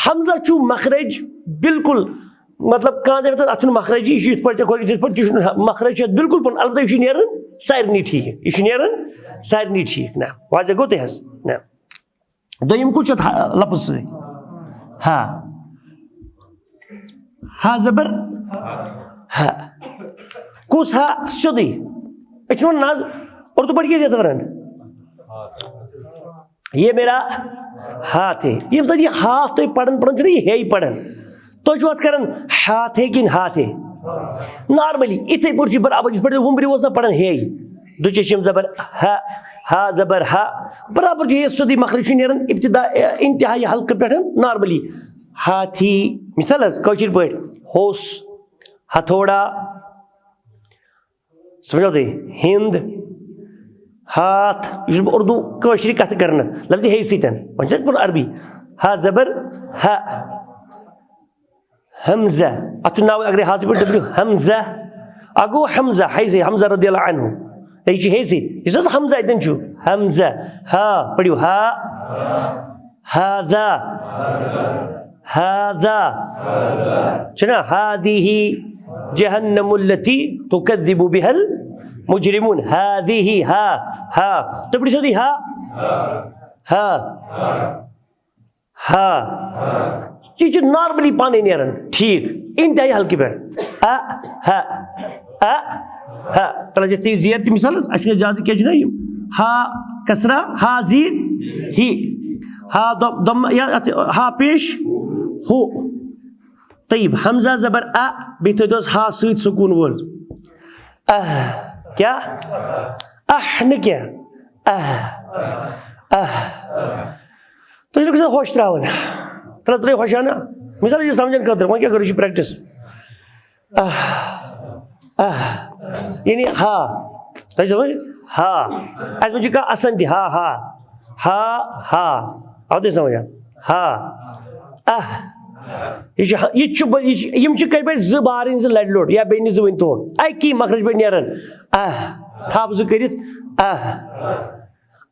حمزہ چھُ مخرج بِلکُل، مطلب، کانٛہہ دَپہِ، اَتھ چھُنہٕ مخرجی، یہِ چھُ یِتھ پٲٹھۍ، یِتھ پٲٹھۍ، یہِ چھُنہٕ مخرج چھُ اَتھ بِلکُل پَرُن۔ البتہ یہِ چھُ نیران سارنٕے ٹھیٖک، یہِ چھُ نیران سارنٕے ٹھیٖک۔ نہ، واضح گوٚو تۄہہِ حظ؟ نہ۔ دوٚیِم کُس چھُ اَتھ ہا-، لفظ سۭتۍ؟ ہا۔ ہا زبر۔ ہا۔ کُس ہا؟ سیوٚدُے۔ أسۍ چھِ وَنان نہ حظ، اردو پٲٹھۍ کیٛازِ یَتھ وَنان؟ یہ میرا ہاتھ ہے۔ ییٚمہِ ساتہٕ یہِ ہاتھ تُہۍ پَران، پَران چھُو نہ یہِ ہے پَران، تُہۍ چھِو اَتھ کَران ہاتھ ہے کِنہٕ ہاتھ ہے؟ Normally، یِتھَے پٲٹھۍ چھُ برابر، یِتھ پٲٹھۍ تُہۍ وُمبرِ اوس نہ پَران ہے۔ دُچے چھِ یِم زبر ہا، ہا زبر ہا۔ برابر چھُ یہِ سیوٚدُے مخرج چھُ نیران ابتدا، انتہائی حلقہٕ پٮ۪ٹھ normally۔ ہاتھی، مثال حظ، کٲشِر پٲٹھۍ، ہوٚس، ہتھوڑا، سمجھو تُہۍ؟ ہِنٛد، ہاتھ، یہِ چھُس بہٕ اردو کٲشرِ کتھٕ کران، لفظِ ہے سۭتۍ۔ وۄنۍ چھُ اَسہِ پَرُن عربی۔ ہا زبر ہا۔ حمزہ۔ اتھ چھُ ناو اگرے ہا زبر دٔپِو حمزہ۔ اکھ گوٚو حمزہ، ہے سے حمزہ رضی اللہ عنہ۔ ہے چھُ ہے سے۔ یُس حظ حمزہ اتٮ۪ن چھُ۔ حمزہ۔ ہا۔ پٔرِو ہا۔ هذا، هذا، چھُنہ؟ هذه جهنم التي تكذب بها المجرمون۔ هذه، ہا، ہا۔ تُہۍ پٔرِو سیوٚدُے ہا۔ ہا۔ ہا۔ یہِ چھُ normally پانے نیران۔ ٹھیٖک۔ انتہائی حلقہٕ پٮ۪ٹھ۔ ا، ہا۔ ا، ہا۔ تَلہٕ حظ یَتھ تھٲیِو زیر تہِ مثال حظ۔ اَسہِ چھُنہٕ زیادٕ کینٛہہ چھُنہ یِم۔ ہا کسرہ، ہا زیر، ہی۔ ہا ضم-، ضم-، یا اَتھ ہا پیش، ہو۔ طیب، حمزہ زبر ا، بیٚیہِ تھٲیِو حظ ہا سۭتۍ سکوٗن وول۔ اہ، کیٛاہ؟ اہ نہٕ کینٛہہ۔ اہ، اہ۔ تُہۍ چھِو گژھان ہوش ترٛاوٕنۍ۔ تَلہٕ ترٛٲیِو ہوشانہ۔ مثال، یہِ سَمجھَن خٲطرٕ، وۄنۍ کیٛاہ کَرو، یہِ چھِ practice۔ آہ، آہ۔ یعنی ہا۔ تۄہہِ چھُ سمجھ؟ ہا۔ اَسہِ منٛز چھُ کانٛہہ اَسان تہِ۔ ہا، ہا۔ ہا، ہا۔ آو تۄہہِ سمجھ؟ ہا۔ آہ۔ یہِ چھُ ہا، یہِ تہِ چھُ بٔلۍ، یہِ چھُ، یِم چھِ کٔرۍ پٲٹھۍ زٕ بارٕنۍ، زٕ لَرِ لوٚر یا بیٚنہِ زٕ ؤنۍ تو۔ اَکی مخرج پٲٹھۍ نیران۔ آہ۔ تھپھ زٕ کٔرِتھ۔ آہ۔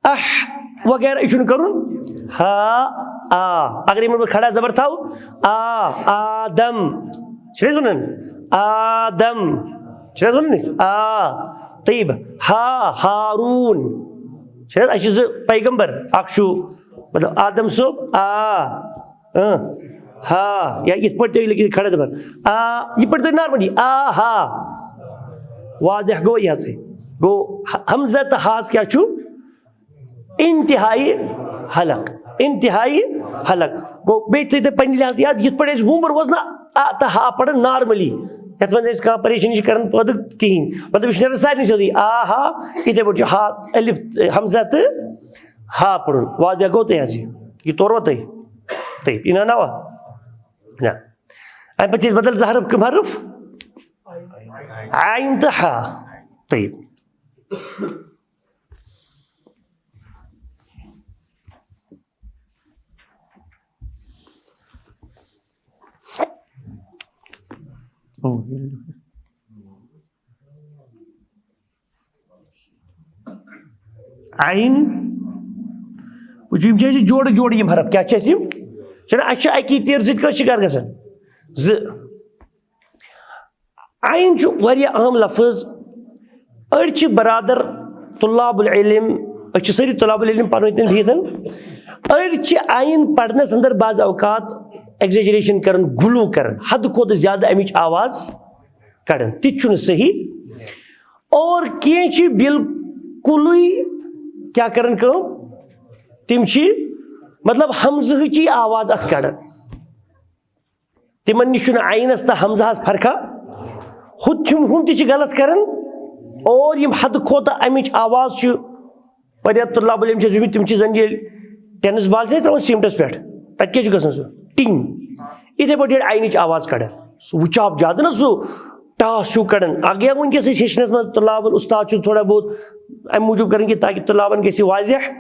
اہ وغیرہ، یہِ چھُنہٕ کَرُن۔ ہا، آ۔ اگر یِمن بہٕ کھڑا زبر تھاوٕ، آ، آدم، چھِ نہٕ حظ وَنان؟ آدم۔ چھِ نہٕ حظ وَنان أسۍ؟ آ۔ طیب۔ ہا، ہاروٗن۔ چھِ نہٕ حظ؟ اَسہِ چھِ زٕ پیغمبر۔ اَکھ چھُ، مطلب، آدم صٲب۔ آ۔ اۭں۔ ہا۔ یا یِتھ پٲٹھۍ تُہۍ لیکھِو کھڑا زبر۔ آ۔ یِتھ پٲٹھۍ تُہۍ normally۔ آ، ہا۔ واضح گوٚو یہِ حظ۔ گوٚو، ہ-، ہمزہ تہٕ ہاس کیٛاہ چھُ؟ انتہائی حلق، انتہائی حلق۔ گوٚو، بیٚیہِ تھٲیِو تُہۍ پننہِ لحاظہٕ یاد، یِتھ پٲٹھۍ أسۍ وُمبُر وزنہ آ تہٕ ہا پران normally، یَتھ منٛز أسۍ کانٛہہ پریشٲنی چھِ کران پٲدٕ کِہیٖنۍ۔ مطلب، یہِ چھُ نیران سارنٕے سیوٚدُے، آ ہا، یِتھَے پٲٹھۍ چھُ ہا، الف، حمزہ تہٕ ہا پرُن۔ واضح گوٚو تۄہہِ حظ یہِ؟ یہِ توٚروا تۄہہِ؟ طیب، یہِ نہ ناوا؟ نہ۔ اَمہِ پَتہٕ چھِ أسۍ بدل زٕ حرف، کٕم حرف؟ عین تہٕ ہا۔ طیب۔ عین۔ وٕچھِو، یِم چھِ اَسہِ جوڑٕ جوڑٕ یِم حرف۔ کیٛاہ چھِ اَسہِ یِم؟ چھِنہ، اَسہِ چھِ اَکی تیٖرٕ سۭتۍ کٲنٛسہِ شِکار گژھان؟ زٕ۔ عین چھُ واریاہ اہم لفظ۔ أڑۍ چھِ برادر طلاب العلم، أسۍ چھِ سٲری طلاب العلم پانہٕ ؤنۍ تہِ بِہِتھ۔ أڑۍ چھِ عین پرنَس اندر بعض اوقات exaggeration کران، غلو کران، حد کھۄتہٕ زیادٕ اَمِچ آواز کڑان، تہِ تہِ چھُنہٕ صحیح۔ اور کینٛہہ چھِ بالکلٕے کیٛاہ کران کٲم؟ تِم چھِ، مطلب، ہمزہٕچی آواز اَتھ کڑان۔ تِمن نِش چھُنہٕ عینس تہٕ ہمزہس فرقا۔ ہُتہِ چھُم، ہُم تہِ چھِ غلط کران۔ اور یِم حدٕ کھۄتہٕ امِچ آواز چھِ، واریاہ طلاب علم چھِ وٕچھمٕتۍ، تِم چھِ زن ییٚلہِ ٹینس بال چھِ أسۍ تراوان سیٖمٹس پٮ۪ٹھ، تتہِ کیٛاہ چھُ گژھان سُہ؟ ٹِنگ۔ یِتھے پٲٹھۍ ییٚلہِ عینٕچ آواز کڑان، سُہ وٕچھو زیادٕ نہ سُہ ٹاس ہیوٗ کڑان۔ اگر وٕنکیٚس أسۍ ہیٚچھنس منٛز طلاب، استاد چھُ تھوڑا بہت امہِ موٗجوٗب کران کہِ تاکہِ طلابن گژھِ واضح،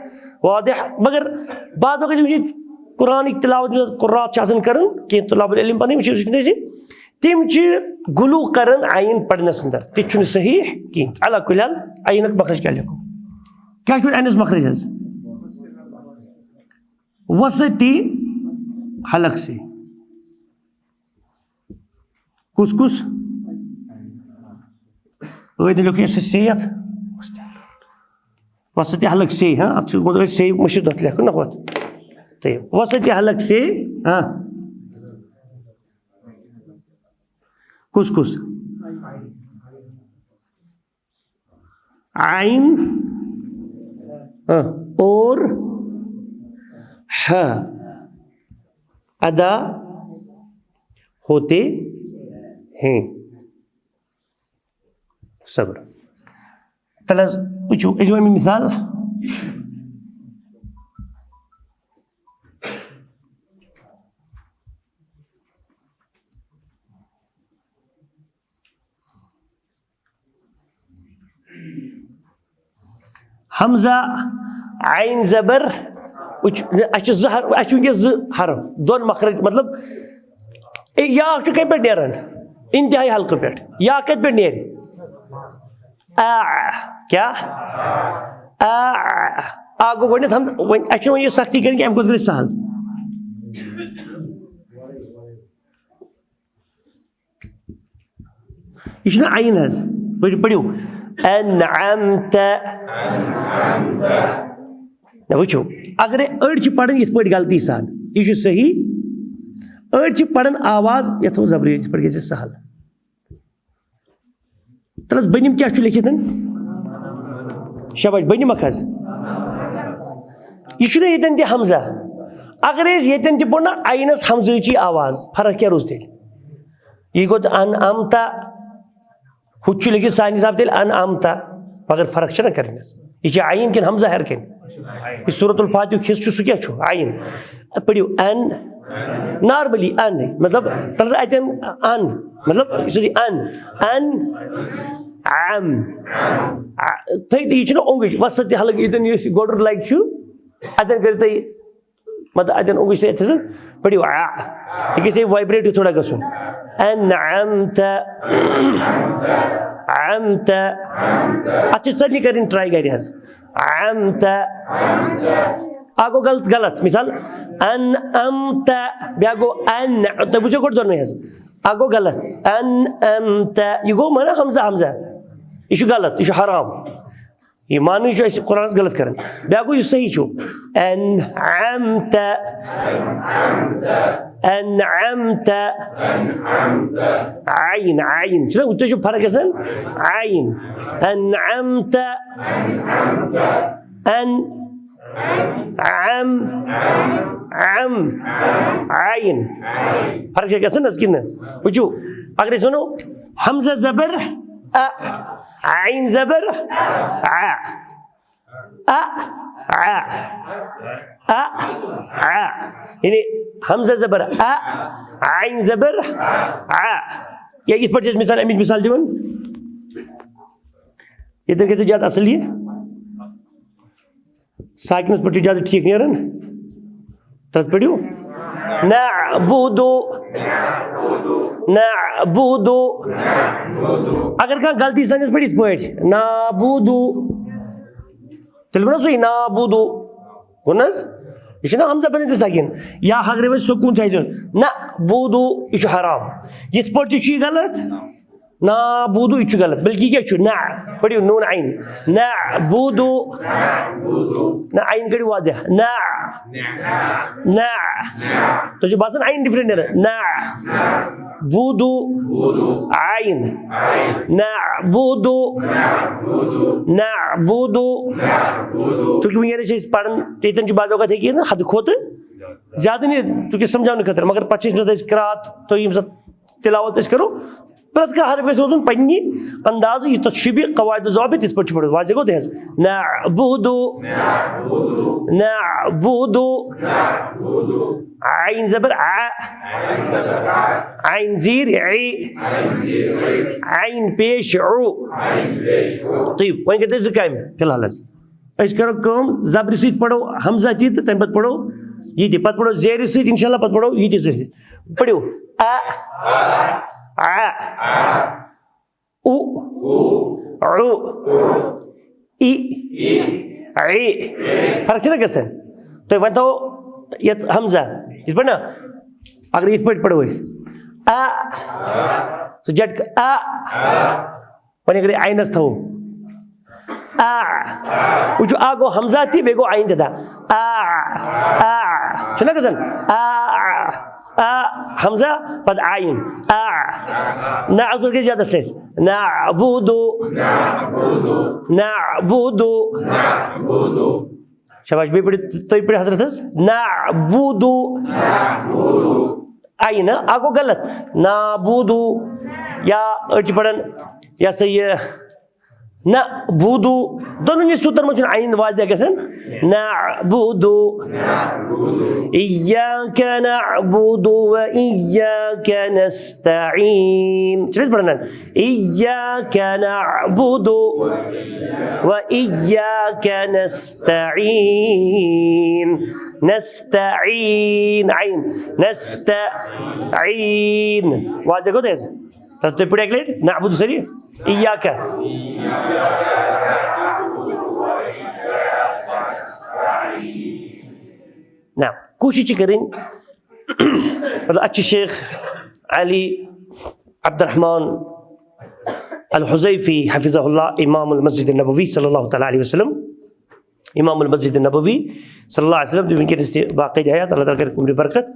واضح۔ مگر بعض اوقات چھِ وٕچھِتھ قرآنٕکۍ تلاوت یِم قرات چھِ آسان کران، کینٛہہ طلاب العلم پنٕنۍ یِم چھِ وٕچھِتھ أسۍ، تِم چھِ غلو کران عین پرنس اندر، تہِ چھُنہٕ صحیح کینٛہہ۔ علی کل حال، عینُک مخرج کیٛاہ لیکھو؟ کیٛاہ چھُ عینس مخرج حظ؟ وسطی حلق سے۔ کُس کُس؟ أتھۍ لیوٚکھ یہِ سُہ سے یَتھ۔ وسط حلق سے، ہاں، اَتھ چھُ گۄڈٕ أتھۍ سے مٔشِتھ اَتھ لیکھُن نہ ہُتھ۔ طیب۔ وسط حلق سے، ہاں۔ کُس کُس؟ عین، ہاں، اور ہا ادا ہوتے ہیں۔ صبر۔ تَلہٕ حظ وٕچھِو، أسۍ دِمو اَمِکۍ مِثال۔ حمزہ، عین زبر، وٕچھ، اَسہِ چھِ زٕ حرف، اَسہِ چھِ وٕنکیٚس زٕ حرف، دۄن مخرج، مطلب، اے، یہِ اکھ چھُ کَمہِ پٮ۪ٹھ نیران؟ انتہائی حلقہٕ پٮ۪ٹھ۔ یہِ اکھ کَتہِ پٮ۪ٹھ نیرِ؟ آ۔ کیٛاہ؟ آ۔ آ گوٚو گۄڈٕنٮ۪تھ حمزہ، وۄنۍ اَسہِ چھُنہٕ وۄنۍ یہِ سختی کَرٕنۍ کینٛہہ، اَمہِ کھۄتہٕ گژھِ سہل۔ یہِ چھُنہ عین حظ؟ پٔرِو، پٔرِو۔ انعمت۔ نہ، وٕچھِو، اگرے أڑۍ چھِ پران یِتھ پٲٹھۍ غلطی سان، یہِ چھُ صحیح۔ أڑۍ چھِ پران آواز یَتھ زبری، یِتھ پٲٹھۍ گژھِ سہل۔ تَلہٕ حظ، بٔنِم کیٛاہ چھُ لیکھِتھ؟ شاباش، بٔنِم اکھ حظ۔ یہِ چھُنہ ییٚتٮ۪ن تہِ حمزہ۔ اگرے أسۍ ییٚتٮ۪ن تہِ پوٚر نہ عینس حمزٕچی آواز، فرق کیٛاہ روٗز تیٚلہِ؟ یہِ گوٚو ان امتا، ہُتہِ چھُ لیکھِتھ سانہِ حساب تیٚلہِ ان امتا، مگر فرق چھنہ کرٕنۍ حظ۔ یہِ چھِ عین کِنہٕ حمزہ ہیٚرِ کَنہِ؟ یہِ سورۃ الفاتحُک حصہٕ چھُ، سُہ کیٛاہ چھُ؟ عین۔ پٔرِو ان، normally ان، مطلب، تَلہٕ حظ اَتٮ۪ن ان، مطلب، یہِ چھُ ان، ان، عم۔ آ، تُہۍ تہِ، یہِ چھُنہٕ اونٛگٕج، وسط تہِ حلق، ییٚتٮ۪ن یُس یہِ گۄڈُر لگہِ چھُ، اَتٮ۪ن کٔرِو تُہۍ مطلب، اَتٮ۪ن اوٚنٛگٕج تہِ اَتھِ سۭتۍ پٔرِو آ۔ یہِ گژھِ vibrate ہیوٗ تھوڑا گژھُن۔ انعمت۔ عمت۔ اَتھ چھِ ژَتجی کَرٕنۍ try گَرِ حظ۔ عمت۔ اَکھ گوٚو غلط، غلط۔ مثال، انعمت۔ بیٛاکھ گوٚو ان۔ تُہۍ بوٗزِو گۄڈٕ دۄنوَے حظ۔ اکھ گوٚو غلط، ان، ام، تہ، یہِ گوٚو مانا ہمزہ، ہمزہ، یہِ چھُ غلط، یہِ چھُ حرام۔ یہِ معنی چھُ اَسہِ قرآنَس غلط کران۔ بیٛاکھ گوٚو یُس صحیح چھُ، انعمت، انعمت، عین، عین، چھُنہ، تُہۍ چھُو فرق گژھان؟ عین، انعمت، ان، عم، عم، عین۔ فرق چھا گژھان حظ کِنہٕ نہ؟ وٕچھِو، اگر أسۍ وَنو، ہمزہ زبر ا، عین زبر ع، ا، ع، ا، ع۔ یعنی ہمزہ زبر ا، عین زبر ع۔ یا یِتھ پٲٹھۍ چھِ أسۍ مثال، اَمِچ مثال دِوان، ییٚتٮ۪ن گژھِ زیادٕ اَصٕل یہِ۔ ساکنس پٮ۪ٹھ چھُ زیادٕ ٹھیٖک نیران۔ تتھ پٔرِو۔ نعبد۔ نعبد۔ اگر کانٛہہ غلطی سانس پٲٹھۍ یِتھ پٲٹھۍ، نعبد۔ تیٚلہِ گوٚو نہ سُے نعبد۔ گوٚو نہ حظ؟ یہِ چھُنہ ہمزہ بنِتھ ساکن۔ یا اگرے وۄنۍ سکوٗن تہِ آسہِ دیُن۔ نعبد۔ یہِ چھُ حرام۔ یِتھ پٲٹھۍ تہِ چھُ یہِ غلط۔ نعبد، یہِ چھُ غلط، بلکہِ یہِ کیٛاہ چھُ؟ نع، پٔرِو نون عین۔ نعبد۔ نہ، عین کٔرِو واضح۔ نع۔ نع۔ تۄہہِ چھُ باسان عین different نیران؟ نع۔ بود۔ عین۔ نعبد۔ نعبد۔ چونکہ وٕنکیٚنس چھِ أسۍ پران، ییٚتٮ۪ن چھُ بعض اوقات ہیٚکہِ یہِ نہ حدٕ کھۄتہٕ زیادٕ نہٕ، چونکہ سمجھاونہٕ خٲطرٕ، مگر پتہٕ چھِ أسۍ ییٚمہِ ساتہٕ أسۍ قرات تو ییٚمہِ ساتہٕ تلاوت أسۍ کرو، پرٛٮ۪تھ کانٛہہ حرف گژھِ روزُن پننہِ اندازٕ، یہِ تتھ شبیہِ قواعد ضوابط یِتھ پٲٹھۍ چھُ پرُن۔ واضح گوٚو تۄہہِ حظ؟ نعبد۔ نعبد۔ عین زبر ع۔ عین زیر ع۔ عین پیش عو۔ تُہۍ وۄنۍ کٔرۍ تُہۍ زٕ کامہِ فی الحال حظ۔ أسۍ کرو کٲم، زبرِ سۭتۍ پرو حمزہ تہِ تہٕ تمہِ پتہٕ پرو یہِ تہِ، پتہٕ پرو زیرِ سۭتۍ انشاءاللہ، پتہٕ پرو یہِ تہِ زیرِ سۭتۍ۔ پٔرِو۔ ا، ع، او، عو۔ ای، عی۔ فرق چھنا گژھان؟ تُہۍ ؤنۍ تو یتھ حمزہ، یتھ پٲٹھۍ نا، اگر یتھ پٲٹھۍ پرو أسۍ۔ ا، سُہ جٹکہٕ ا۔ وۄنۍ اگر عینس تھاوو۔ آ۔ وٕچھِو، اکھ گوٚو حمزہ تہِ، بیٚیہِ گوٚو عین تہِ۔ آ۔ آ۔ چھُنہ گژھان؟ آ۔ آ۔ حمزہ، پتہٕ عین۔ آ۔ نہ، اتھ منٛز گژھِ زیادٕ stress۔ نعبد۔ نعبد۔ شاباش، بیٚیہِ پٔرِو تُہۍ، پٔرِو حضرت حظ۔ نعبد۔ عین، اکھ گوٚو غلط۔ نعبد۔ یا أڑۍ چھِ پران، یہِ ہسا یہِ، نعبد۔ دۄنوٕنی صوٗتن منٛز چھُنہٕ عین واضح گژھان۔ نعبد۔ إياك نعبد وإياك نستعين۔ چھِ أسۍ پران؟ إياك نعبد وإياك نستعين۔ نستعين۔ عین۔ نستعين۔ واضح گوٚو تۄہہِ حظ؟ تَتھ تُہۍ پٔرِو اَکہِ لَٹہِ، نعبد سٲری۔ إياك۔ نہ، کوٗشِش چھِ کَرٕنۍ۔ مطلب، اَتہِ چھِ شیخ علی عبدالرحمان الحذیفی حفظہ اللہ، امام المسجد النبوی صلی اللہ تعالیٰ علیہ وسلم، امام المسجد النبوی صلی اللہ علیہ وسلم، تہٕ وٕنکیٚنَس تہِ باقٲعدٕ حیات، اللہ تعالیٰ کَرِ قبرِ برکت۔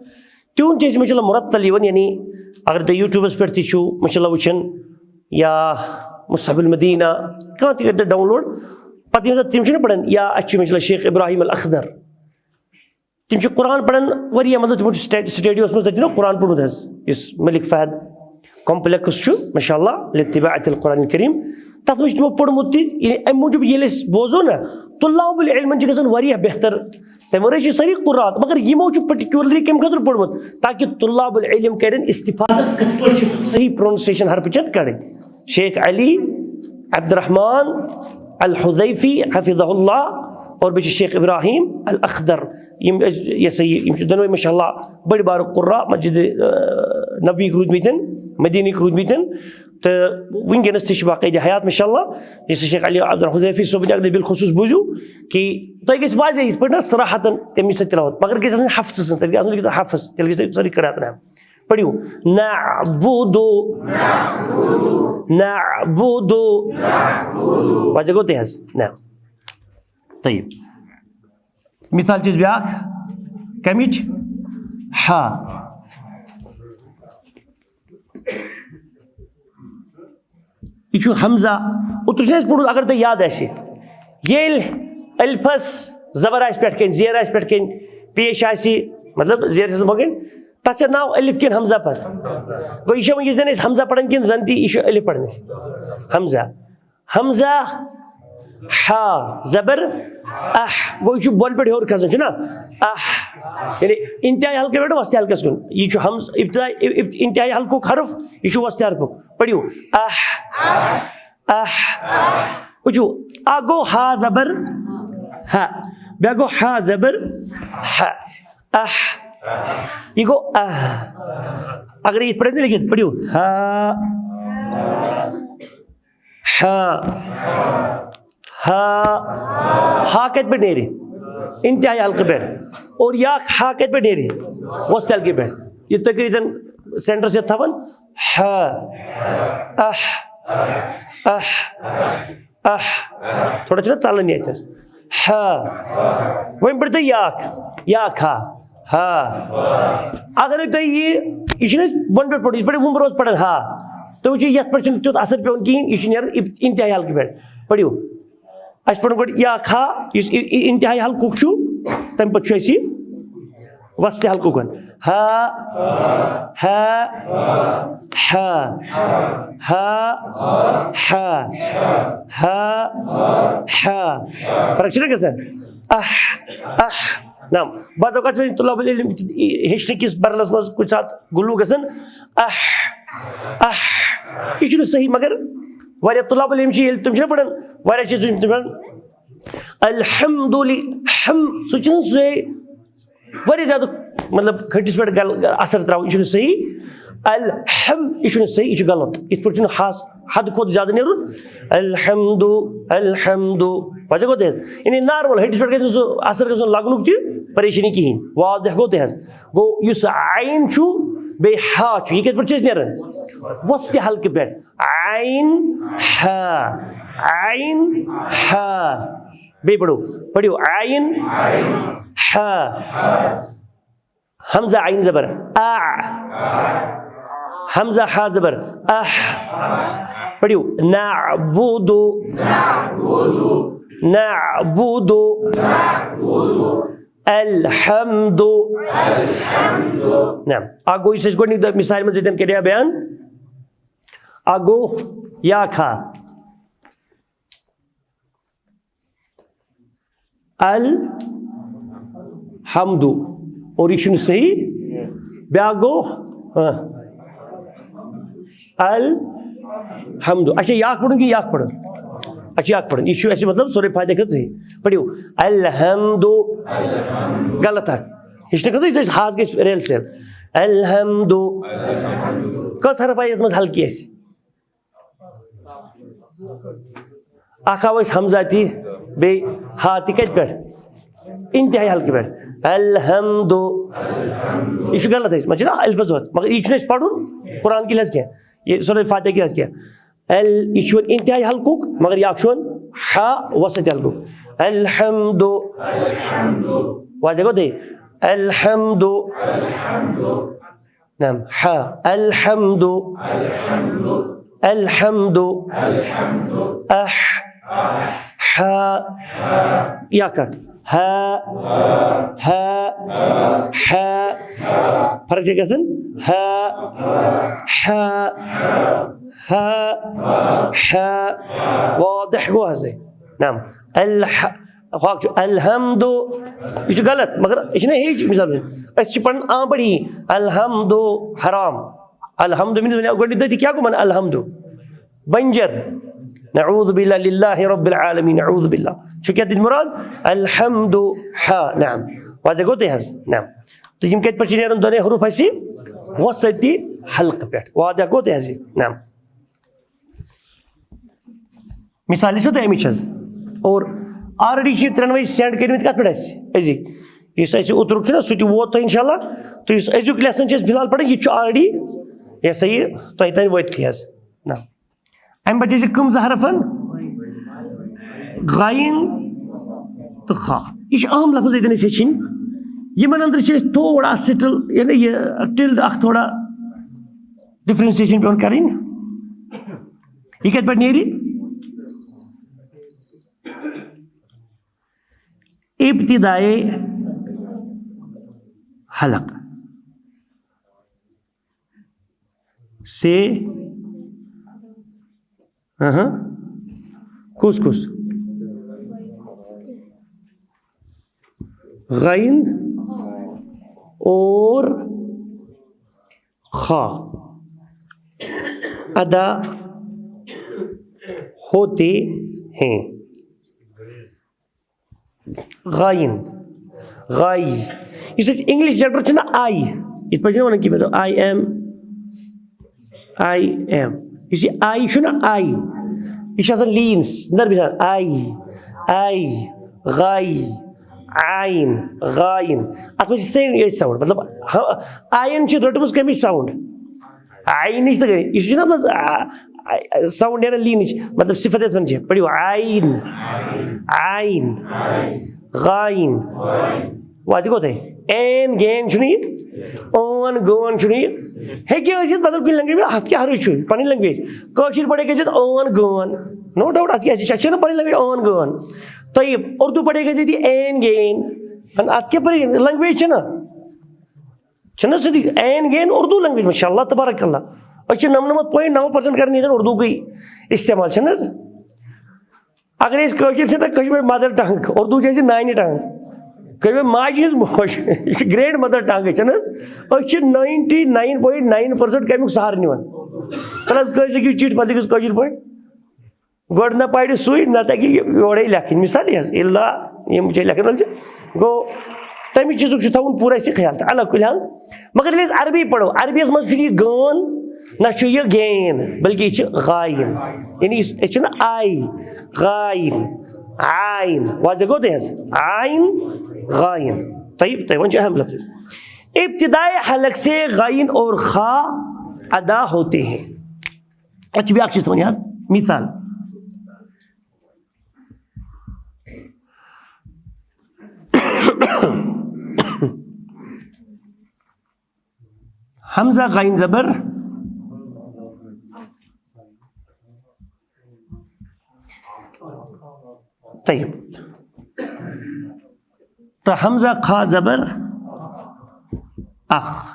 تِہُنٛد چھِ اَسہِ، ماشاء اللہ، مرتل یِوان، یعنی اگر تُہۍ YouTubeس پٮ۪ٹھ تہِ چھِو، ماشاء اللہ، وٕچھان، یا مصحف المدینہ، کانٛہہ تہِ کٔرۍ تُہۍ download، پَتہٕ ییٚمہِ ساتہٕ تِم چھِنہ پَران، یا اَسہِ چھُ، ماشاء اللہ، شیخ ابراہیم الأخضر، تِم چھِ قرآن پَران واریاہ، مطلب، تِمو چھُ سٹے-، سٹیڈیوَس منٛز تَتہِ نہ قرآن پوٚرمُت حظ، یُس ملک فہد complex چھُ، ماشاء اللہ، لاتباعة القرآن الكريم، تَتھ منٛز چھِ تِمو پوٚرمُت تہِ، یعنی اَمہِ موٗجوٗب ییٚلہِ أسۍ بوزو نہ، طلاب العلمَن چھِ گژھان واریاہ بہتر۔ تَمہِ وَرٲے چھِ سٲری قرات، مگر یِمو چھُ particularly کَمہِ خٲطرٕ پوٚرمُت؟ تاکہِ طلاب العلم کَرن استفادٕ، کِتھ پٲٹھۍ چھِ صحیح pronunciation حرفہٕ چَن کَڑٕنۍ۔ شیخ علی عبدالرحمان الحذیفی حفظہ اللہ اور بیٚیہِ چھِ شیخ ابراہیم الأخضر، یِم أسۍ، یہِ ہسا یہِ، یِم چھِ دۄنوَے، ماشاء اللہ، بٔڑۍ بارٕ قرا مسجد، آ، نبویِکۍ روٗدمٕتۍ، مدیٖنٕکۍ روٗدمٕتۍ۔ تہٕ وٕنکیٚنَس تہِ چھِ باقٲعدٕ حیات، ماشاء اللہ۔ یُس شیخ علی عبدالرحمان حذیفی صٲبُن اگر بالخصوص بوٗزِو، کہِ تۄہہِ گژھِ واضح یِتھ پٲٹھۍ نہ صراحتاً تَمہِ سۭتۍ تلاوت، مگر گژھِ آسٕنۍ حفظ سۭتۍ، تَتہِ گژھِ آسُن لیکھِتھ حفظ، تیٚلہِ گژھِ تۄہہِ سٲرٕے قرات یِنۍ۔ پٔرِو۔ نعبد۔ نعبد۔ وجہ گوٚو تہِ حظ؟ نہ۔ طیب۔ مثال چھِ أسۍ بیٛاکھ۔ کَمِچ؟ ہا۔ یہِ چھُ حمزہ۔ اوترٕ چھُ اَسہِ پوٚرمُت، اگر تۄہہِ یاد آسہِ، ییٚلہِ الفس زبر آسہِ پٮ۪ٹھ کَنۍ، زیر آسہِ پٮ۪ٹھ کَنۍ، پیش آسہِ، مطلب، زیر چھِ آسان بۄن کَنۍ، تَتھ چھا ناو الف کِنہٕ حمزہ پَتہٕ؟ گوٚو، یہِ چھا وۄنۍ یِتھ کٔنۍ أسۍ حمزہ پَران کِنہٕ زَن تہِ یہِ چھُ الف پَران أسۍ؟ حمزہ۔ حمزہ۔ ہا زبر اہ۔ گوٚو، یہِ چھُ بۄن پٮ۪ٹھ ہیوٚر کھسان، چھُنہ؟ اہ۔ یعنی انتہائی حلقہٕ پٮ۪ٹھ وسطِ حلقس کُن۔ یہِ چھُ حمز-، ابتدا-، اب-، انتہائی حلقُک حرف، یہِ چھُ وسطِ حرفُک۔ پٔرِو۔ اہ۔ اہ۔ وٕچھِو، اکھ گوٚو ہا زبر ہا، بیٛاکھ گوٚو ہا زبر ہا۔ اہ۔ یہِ گوٚو اہ۔ اگر یِتھ پٲٹھۍ تہِ لیکھِتھ، پٔرِو۔ ہا۔ ہا۔ ہا۔ ہا کَتہِ پٮ۪ٹھ نیرِ؟ انتہائی حلقہٕ پٮ۪ٹھ۔ اور یا ہا کَتہِ پٮ۪ٹھ نیرِ؟ وسطِ حلقہٕ پٮ۪ٹھ۔ یہِ تُہۍ کٔرِو ییٚتٮ۪ن سینٹرس یَتھ تھاوان۔ ہا۔ اہ۔ اہ۔ اہ۔ تھوڑا چھُنہ ژَلان ییٚتٮ۪س۔ ہا۔ وۄنۍ پٔرِو تُہۍ یا۔ یا کھا۔ ہا۔ اگر نہٕ تۄہہِ یہِ، یہِ چھُنہٕ اَسہِ بۄنہٕ پٮ۪ٹھ پوٚرمُت، یِتھ پٲٹھۍ وُمبرٕ اوس پَران ہا۔ تُہۍ وٕچھِو، یَتھ پٮ۪ٹھ چھُنہٕ تیُتھ اثر پٮ۪وان کِہیٖنۍ، یہِ چھُ نیران اِب-، انتہائی حلقہٕ پٮ۪ٹھ۔ پٔرِو۔ اَسہِ پَرُن گۄڈٕ یا کھا، یُس اِ-، اِ-، انتہائی حلقُک چھُ، تَمہِ پَتہٕ چھُ اَسہِ یہِ وسطِ حلقُک وَن۔ ہا، ہا، ہا، ہا، ہا، ہا، ہا۔ فرق چھُنہ گژھان؟ اہ، اہ۔ نعم، بعض اوقات چھِ طلاب العلم ہیٚچھنہٕ کِس پرنَس منٛز کُنہِ ساتہٕ غلو گژھان۔ اہ، اہ۔ یہِ چھُنہٕ صحیح، مگر واریاہ طلاب العلم چھِ، ییٚلہِ تِم چھِنہ پَران، واریاہ چیٖز چھِ تِم پَران۔ الحمد للہ، ہم، سُہ چھُنہٕ سُے واریاہ زیادٕ، مطلب، کھٔٹِس پٮ۪ٹھ گل-، اثر ترٛاوُن، یہِ چھُنہٕ صحیح۔ الحم، یہِ چھُنہٕ صحیح، یہِ چھُ غلط۔ یِتھ پٲٹھۍ چھُنہٕ ہاس حد کھۄتہٕ زیادٕ نیرُن۔ الحمد، الحمد۔ وجہ گوٚو تہِ حظ؟ یعنی نارمل، ہٹِس پٮ۪ٹھ گژھِ نہٕ سُہ اثر گژھُن لگنُک تہِ پریشٲنی کِہیٖنۍ۔ واضح گوٚو تہِ حظ؟ گوٚو یُس عین چھُ، بیٚیہِ ہا چھُ، یہِ کَتہِ پٮ۪ٹھ چھُ اَسہِ نیران؟ وسطِ حلقہٕ پٮ۪ٹھ۔ عین ہا، عین ہا۔ بیٚیہِ پٔرِو، پٔرِو۔ عین ہا۔ حمزہ عین زبر آ۔ حمزہ ہا زبر اہ۔ پٔرِو۔ نعبد۔ نعبد۔ الحمد۔ نعم۔ اکھ گوٚو یُس اَسہِ گۄڈٕنیُک دۄہ مثالہِ منٛز ییٚتٮ۪ن کَریو بیان۔ اکھ گوٚو یا کھا۔ الحمد۔ اور یہِ چھُنہٕ صحیح۔ بیٛاکھ گوٚو، ہاں۔ الحمد۔ اچھا، یہِ اکھ پَرُن کِنہٕ یہِ اکھ پَرُن؟ اچھا، یہِ اکھ پَرُن۔ یہِ چھُ اَسہِ مطلب سورُے فاتحہ خٲطرٕ صحیح۔ پٔرِو۔ الحمد۔ غلط اکھ۔ ہیٚچھنہٕ خٲطرٕ یُس اَسہِ ہاس گژھِ ریل سیل۔ الحمد۔ کٔژ حرف آیہِ یَتھ منٛز ہلکی اَسہِ؟ اکھ آو اَسہِ حمزہ تہِ، بیٚیہِ ہا تہِ کَتہِ پٮ۪ٹھ؟ انتہائی حلقہٕ پٮ۪ٹھ۔ الحمد۔ یہِ چھُ غلط اَسہِ، مگر چھُنہ الفظ ہوت، مگر یہِ چھُنہٕ اَسہِ پَرُن قرآن کِنۍ حظ کینٛہہ، یہِ سورہ فاتحہ کِنۍ حظ کینٛہہ۔ ال، یہِ چھُ وۄنۍ انتہائی حلقُک، مگر یہِ اکھ چھُ وۄنۍ ہا وسط حلقُک۔ الحمد۔ واضح گوٚو تۄہہِ؟ الحمد۔ نعم، ہا۔ الحمد۔ الحمد۔ اہ۔ ہا۔ یا کَتھ؟ ہا۔ ہا۔ ہا۔ فرق چھِ گژھان۔ ہا۔ ہا۔ ہا۔ ہا۔ واضح گوٚو حظ۔ نعم۔ الح-، ہۄکھ چھُ الحمد، یہِ چھُ غلط، مگر یہِ چھُنہ ہیٚچھ، مثال پٲٹھۍ، أسۍ چھِ پَران عام پٲٹھۍ یی، الحمد حرام۔ الحمد means وۄنۍ گۄڈٕنیُک دٔتی کیٛاہ گوٚو وَنان الحمد؟ بنجر۔ نعوذ باللہ، للہ رب العالمین، نعوذ باللہ۔ چھُ کیٛاہ تَتہِ مُراد؟ الحمد ہا، نعم۔ واضح گوٚو تۄہہِ حظ؟ نعم۔ تہٕ یِم کَتہِ پٮ۪ٹھ چھِ نیران دۄنٕے حروٗف اَسہِ؟ وسطِ حلقہٕ پٮ۪ٹھ۔ واضح گوٚو تۄہہِ حظ یہِ؟ نعم۔ مثال چھِ تۄہہِ اَمِچ حظ۔ اور already چھِ یِم ترٛٮ۪نوَے send کٔرمٕتۍ کَتھ پٮ۪ٹھ اَسہِ؟ أزِکۍ۔ یُس اَسہِ اوترُک چھُنہ، سُہ تہِ ووت تۄہہِ اِنشاء اللہ۔ تہٕ یُس أزیُک lesson چھِ أسۍ فِلحال پَران، یہِ تہِ چھُ already، یہِ ہسا یہِ، تۄہہِ تام وٲتتھٕے حظ۔ نہ، اَمہِ پَتہٕ چھِ أسۍ کٕم زٕ حرف؟ غین تہٕ خا۔ یہِ چھِ اہم لفظ ییٚتٮ۪ن اَسہِ ہیٚچھِنۍ۔ یِمَن اَندر چھِ أسۍ تھوڑا سِٹٕل، یعنی یہِ tilde اَکھ تھوڑا differentiation پٮ۪وان کَرٕنۍ۔ یہِ کَتہِ پٮ۪ٹھ نیرِ؟ ابتدائے حلق سے، اہاں، کس کس؟ غین اور خا ادا ہوتے ہیں۔ غائن، غائی۔ یُس اَسہِ English letter چھُنہ، آئی، یِتھ پٲٹھۍ چھِنہ وَنان کینٛہہ، مطلب، I am، I am۔ یُس یہِ آئی چھُنہ، آئی، یہِ چھُ آسان lean، نرمہِ سان، آئی، آئی، غائی، عائن، غائن۔ اَتھ منٛز چھِ same یہِ sound، مطلب، ہا، آئین چھِ رٔٹمٕژ کَمِچ sound؟ عینٕچ تہٕ غین۔ یہِ چھُنہ منٛز، آ، آ، sound نیران leanٕچ، مطلب صفت یَتھ وَنان چھِ۔ پٔرِو، عین، عین، غین۔ واتہِ کوٚت ہے؟ عین، غین چھُنہٕ یہِ، عٲن، غٲن چھُنہٕ یہِ۔ ہیٚکہِ ٲسِتھ بدل کُنہِ language، اَتھ کیٛاہ حرٕج چھُ؟ پَنٕنۍ language۔ کٲشِر پٲٹھۍ ہیٚکہِ ٲسِتھ عٲن، غٲن۔ No doubt، اَتھ کیٛاہ چھِ؟ اَسہِ چھَنہٕ پَنٕنۍ language عٲن، غٲن۔ طیب، اُردو پٲٹھۍ ہیٚکہِ ٲسِتھ یہِ عین، غین۔ اَتھ کیٛاہ پَرٕ؟ Language چھَنہ۔ چھُنہ سیوٚدُے عین غین اردو language، ماشاء اللہ تبارک اللہ۔ أسۍ چھِ نَمنَمَتھ point نَو percent کران ییٚتٮ۪ن اردوٗکُے استعمال، چھِنہٕ حظ؟ اگر أسۍ کٲشِر چھِ، تہٕ کٲشِر پٲٹھۍ mother tongue، اردوٗ چھِ اَسہِ نانہِ tongue۔ کٲشِر پٲٹھۍ ماجہِ ہٕنٛز موج، یہِ چھِ great mother tongue، چھِنہٕ حظ؟ أسۍ چھِ ninety nine point nine percent کَمیُک سہارٕ نِوان۔ تَلہٕ حظ، کٲنٛسہِ لیکھِو چِٹھۍ، پَتہٕ لیکھِو کٲشِر پٲٹھۍ۔ گۄڈٕ نہ پرِ سُے، نہ تَگہِ یہِ یورَے لیکھٕنۍ۔ مثال یہِ حظ، الا یِم چھِ لیکھَن وٲلۍ چھِ۔ گوٚو، تَمہِ چیٖزُک چھُ تھاوُن پوٗرٕ اَسہِ خیال۔ تہٕ علیٰ کُلِ حال، مگر ییٚلہِ أسۍ عربی پَرو، عربیَس منٛز چھُنہٕ یہِ غٲن، نہ چھُ یہِ غین، بلکہِ یہِ چھِ غاین۔ یعنی یُس، أسۍ چھِنہٕ آی، غاین، عاین۔ واضح گوٚو تۄہہِ حظ؟ عاین، غاین۔ طیب، طیب، وۄنۍ چھُ اہم لفظ۔ ابتدائے حلق سے غین اور خا ادا ہوتے ہیں۔ اَتھ چھِ بیٛاکھ چیٖز تھاوُن یاد، مثال۔ حمزہ غین زبر، طیب، تہٕ حمزہ خا زبر اکھ۔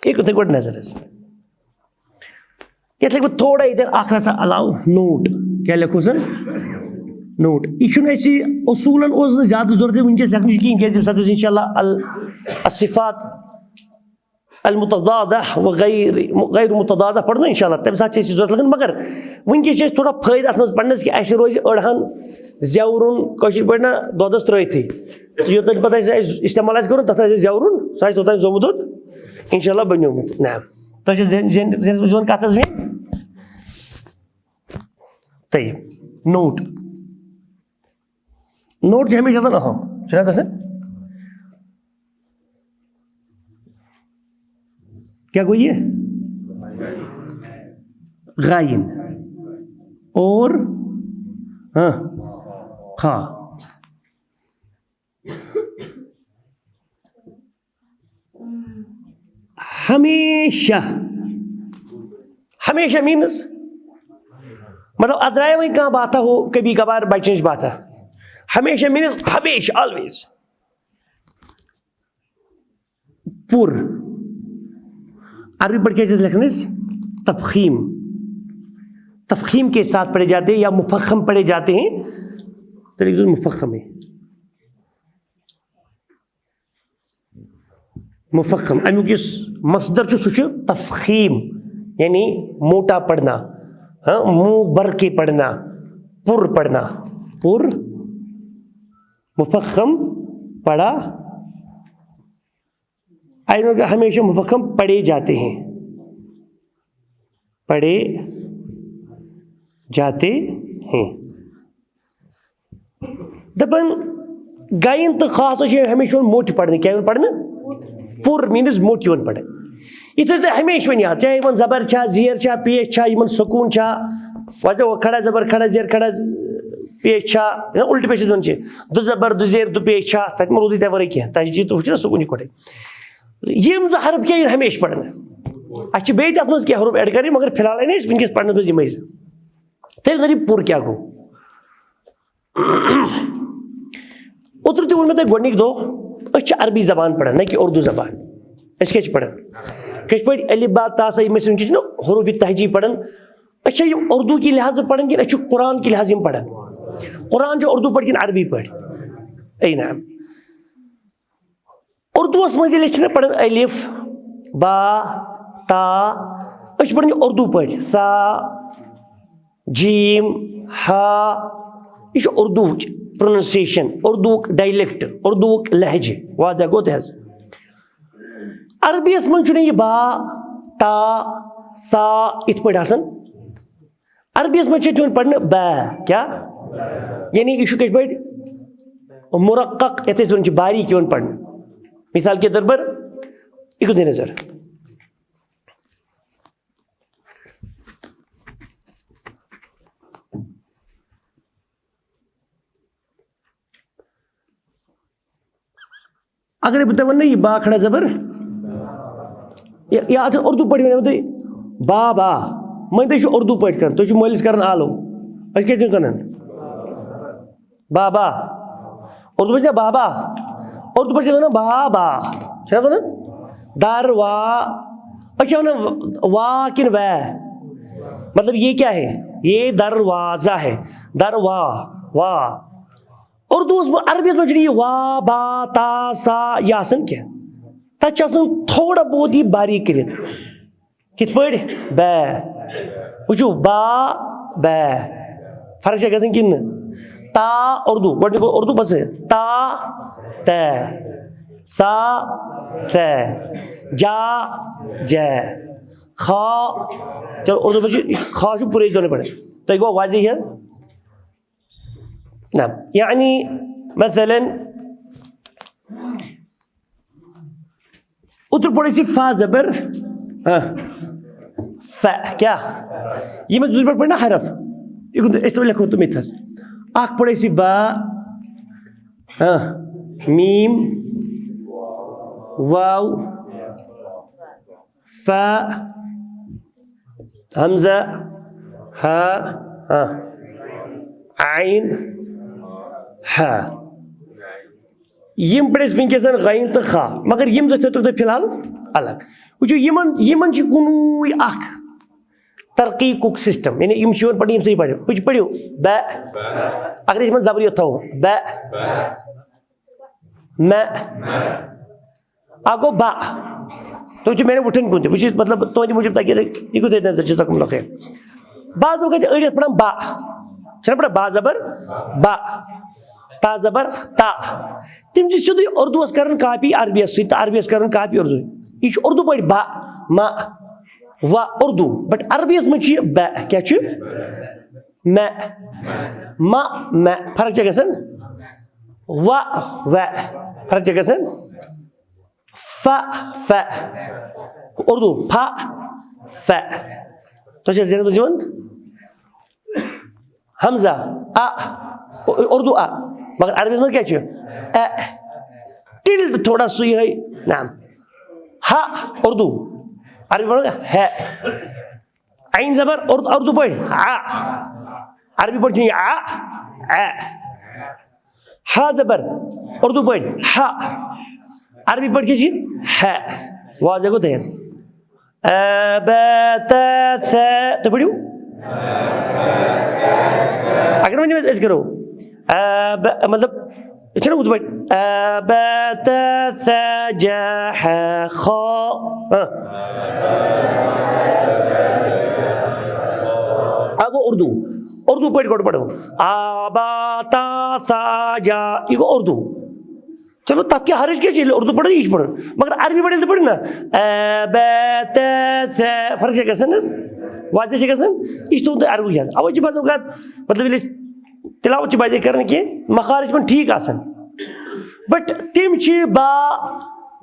یہِ کوٚت گۄڈٕ نظر حظ؟ یَتھ لیکھٕ بہٕ تھوڑا ییٚتٮ۪ن اکھ رژھا علاوٕ، note۔ کیٛاہ لیکھو سا؟ Note۔ یہِ چھُنہٕ اَسہِ اصوٗلن اوس نہٕ زیادٕ ضروٗرت وٕنکیٚس لیکھنٕچ کِہیٖنۍ، کیٛازِ ییٚمہِ ساتہٕ أسۍ انشاءاللہ ال-، الصفات المتضادہ و غیر، غیر متضادہ پَرو نہ انشاءاللہ، تَمہِ ساتہٕ چھِ اَسہِ یہِ ضروٗرت لَگان۔ مگر وٕنکیٚس چھِ اَسہِ تھوڑا فٲیدٕ اَتھ منٛز پَرنَس کہِ اَسہِ روزِ أڑہَن زیوُن کٲشِر پٲٹھۍ نہ دۄدَس ترٛٲوتھٕے۔ تہٕ یوٚتَن پَتہٕ اَسہِ، اَسہِ استعمال آسہِ کَرُن، تَتھ آسہِ زیوُن، سُہ آسہِ توٚتام زومُت دۄد انشاءاللہ بَنیومُت۔ نہ، تۄہہِ چھِ ذہن، ذہن، ذہنَس منٛز یِوان کَتھ حظ مےٚ؟ طیب، note۔ Note چھِ ہمیشہِ آسان اہم، چھُنہٕ حظ آسان؟ کیا گوٚو یہِ؟ غائن اور، ہاں، خا۔ ہمیشہ، ہمیشہ means، مطلب، اَتھ درٛایہِ وۄنۍ کانٛہہ باتھا ہُہ کبھی کبھار بچنٕچ باتھا۔ ہمیشہ means ہمیشہ، always۔ پُر۔ عربی پٲٹھۍ کیٛاہ چھِ أسۍ لیکھان أسۍ؟ تفخیم۔ تفخیم کے ساتھ پڑھے جاتے ہیں یا مفخم پڑھے جاتے ہیں، تیٚلہِ لیکھزیو مفخمٕے۔ مفخم، اَمیُک یُس مصدر چھُ، سُہ چھُ تفخیم، یعنی موٹا پڑھنا، ہاں، منہ بھر کے پڑھنا، پُر پڑھنا، پُر، مفخم، پڑھا۔ اَمیُک ہمیشہ مفخم پڑھے جاتے ہیں، پڑھے جاتے ہیں۔ دَپان، غین تہٕ خاص چھِ ہمیشہِ یِوان موٚٹۍ پرنہٕ۔ کیٛاہ یِوان پرنہٕ؟ پوٗرٕ means موٚٹۍ یِوان پرنہٕ۔ یِتھُے تُہۍ ہمیشہِ وۄنۍ یاد، چاہے یِمن زبر چھا، زیر چھا، پیش چھا، یِمن سکوٗن چھا، وۄنۍ زِ کھڑا زبر کھڑا زیر کھڑا ز-، پیش چھا، یہِ نا الٹہٕ پیش یَتھ وَنان چھِ، دُ زبر دُ زیر دُ پیش چھا، تَتہِ مہ روٗدُے تَمہِ ورٲے کینٛہہ، تَتہِ چھِ تُہۍ وٕچھِو نا سکوٗن یِکوَٹَے۔ یِم زٕ حرف کیٛاہ یِن ہمیشہِ پرنہٕ؟ اَسہِ چھِ بیٚیہِ تہِ اَتھ منٛز کینٛہہ حروف add کَرٕنۍ، مگر فی الحال اَنے أسۍ وٕنکیٚس پرنہٕ منٛز یِمَے زٕ۔ تیٚلہِ زَن یہِ پوٗرٕ کیٛاہ گوٚو؟ اوترٕ تہِ ووٚن مےٚ تۄہہِ گۄڈٕنِکۍ دۄہ، أسۍ چھِ عربی زبان پران، نہ کہِ اردو زبان۔ أسۍ کیٛاہ چھِ پران؟ کِتھ پٲٹھۍ الف با تا ثا، یِم أسۍ وٕنکیٚس چھِنہ حروف تہجی پران، أسۍ چھا یِم اردو کہِ لحاظہٕ پران کِنہٕ أسۍ چھِ قرآن کہِ لحاظہٕ یِم پران؟ قرآن چھُ اردو پٲٹھۍ کِنہٕ عربی پٲٹھۍ؟ اے نعم۔ اردوس منٛز ییٚلہِ أسۍ چھِنہ پران الف، با، تا، أسۍ چھِ پران یہِ اردو پٲٹھۍ، سا، جیم، ہا، یہِ چھُ اردوٗچ pronunciation، اردوٗک dialect، اردوٗک لہجہٕ۔ واضح گوٚو تہِ حظ؟ عربی یس منٛز چھُنہٕ یہِ با، تا، سا یِتھ پٲٹھۍ آسان۔ عربی یس منٛز چھُ یِوان پرنہٕ با۔ کیٛاہ؟ یعنی یہِ چھُ کِتھ پٲٹھۍ؟ مرقق، یتھ أسۍ وَنان چھِ باریٖک یِوان پرنہٕ۔ مثال کے طور پر، یہِ کیُتھ نظر؟ اگر بہٕ تۄہہِ وَنہٕ نا یہِ با کھڑا زبر، یا، یا اَتھ اردو پٲٹھۍ وَنو تۄہہِ با با، وۄنۍ تُہۍ چھِو اردو پٲٹھۍ کران، تُہۍ چھِو مٲلِس کران آلو، أسۍ کیٛاہ چھِ تِم وَنان؟ با با۔ اردو پٲٹھۍ چھِنہ با با؟ اردو پٲٹھۍ چھِ وَنان با با۔ چھِنہ وَنان؟ در وا۔ أسۍ چھِ وَنان وا کِنہٕ وے؟ مطلب یہ کیا ہے؟ یہ دروازہ ہے۔ در وا، وا۔ اردوس منٛز، عربیس منٛز چھُنہٕ یہِ وا، با، تا، سا یہِ آسان کینٛہہ۔ تَتہِ چھُ آسان تھوڑا بہت یہِ باریٖک کٔرِتھ۔ کِتھ پٲٹھۍ؟ بے۔ وٕچھِو، با، بے۔ فرق چھےٚ گژھان کِنہٕ نہٕ؟ تا، اردو، گۄڈٕنیُک گوٚو اردو، بس۔ تا، تے۔ سا، سے۔ جا، جے۔ خا، چلو، اردو پٲٹھۍ چھُ، خا چھُ پوٗرٕ دۄنوَے پٲٹھۍ۔ تۄہہِ گوٚو واضح یہِ؟ نعم۔ یعنی، مثلاً، اوترٕ پوٚر اَسہِ فا زبر، ہاں، ف، کیٛاہ؟ یِم أسۍ زٕ پٲٹھۍ پٔرۍ نا حرف، یہِ کُن أسۍ تہِ لیکھو تِم ییٚتھَس۔ اَکھ پوٚر اَسہِ با، ہاں، میٖم، واو، فا، ہمزہ، ہا، ہا، عین، ہا۔ یِم پٔرۍ اَسہِ وٕنکیٚس غین تہٕ خا، مگر یِم زٕ تھٲوتو تُہۍ فی الحال الگ۔ وٕچھِو، یِمن، یِمن چھِ کُنُے اکھ ترقیٖقُک system، یعنی یِم چھِ یِوان پَرنہٕ یِم سۭتۍ پَرِو۔ وٕچھ، پٔرِو، بے۔ اگر أسۍ یِمن زبر یوت تھاوو، بے۔ مےٚ۔ اکھ گوٚو با۔ تُہۍ چھِو میانٮ۪ن وٕٹھن کُن تہِ۔ بہٕ چھُس، مطلب، تُہنٛدِ موٗجوٗب تۄہہِ کیٛاہ، یہِ کیُتھ ییٚتہِ نظر چھِ، جزاکم اللہ خیر۔ بعض اوقات چھِ أڑۍ یَتھ پَران با۔ چھِنہ پَران با زبر با۔ تا زبر تا۔ تِم چھِ سیوٚدُے اردوٗوَس کَران copy عربیَس سۭتۍ تہٕ عربیَس کَران copy اردوٗ۔ یہِ چھُ اردوٗ پٲٹھۍ با، ما، وا، اردوٗ۔ But عربیَس منٛز چھُ یہِ بے۔ کیٛاہ چھُ؟ مےٚ۔ ما، مےٚ۔ فرق چھےٚ گژھان؟ وا، وے۔ فرق چھےٚ گژھان؟ ف، ف۔ اردو، ف، ف۔ تۄہہِ چھا ذہنس منٛز یِوان؟ حمزہ، ا۔ اردو ا۔ مگر عربی منٛز کیٛاہ چھُ؟ ا۔ Tilde تھوڑا سُے ہے۔ نعم۔ ہ، اردو۔ عربی پٲٹھۍ ہے۔ عین زبر، اردو، اردو پٲٹھۍ، ع۔ عربی پٲٹھۍ چھُ یہِ ع، ع۔ ہا زبر، اردو پٲٹھۍ، ہ۔ عربی پٲٹھۍ کیٛاہ چھُ یہِ؟ ہ۔ واضح گوٚو تۄہہِ؟ ا، ب، ت، ث۔ تُہۍ پٔرِو۔ اگر وۄنۍ أسۍ، أسۍ کرو، ا، ب، مطلب، یہِ چھُنہ ہُتھ پٲٹھۍ، ا، ب، ت، ث، ج، ح، خ۔ ہاں۔ اکھ گوٚو اردو۔ اردو پٲٹھۍ گۄڈٕ پرو۔ آ، با، تا، سا، جا۔ یہِ گوٚو اردو۔ چلو، تَتھ کیٛاہ حرج کیٛاہ چھِ، ییٚلہِ اردو پرو، یہِ چھُ پرُن۔ مگر عربی پٲٹھۍ ییٚلہِ ژٕ پرکھ نا، ا، ب، ت، ث، فرق چھےٚ گژھان حظ؟ واضح چھےٚ گژھان؟ یہِ چھُ تُہُنٛد عربی حظ۔ اَوَے چھِ بعض اوقات، مطلب، ییٚلہِ أسۍ تلاوت چھِ باضے کران کینٛہہ، مخارج چھِ یِمن ٹھیٖک آسان۔ بٹ تِم چھِ با،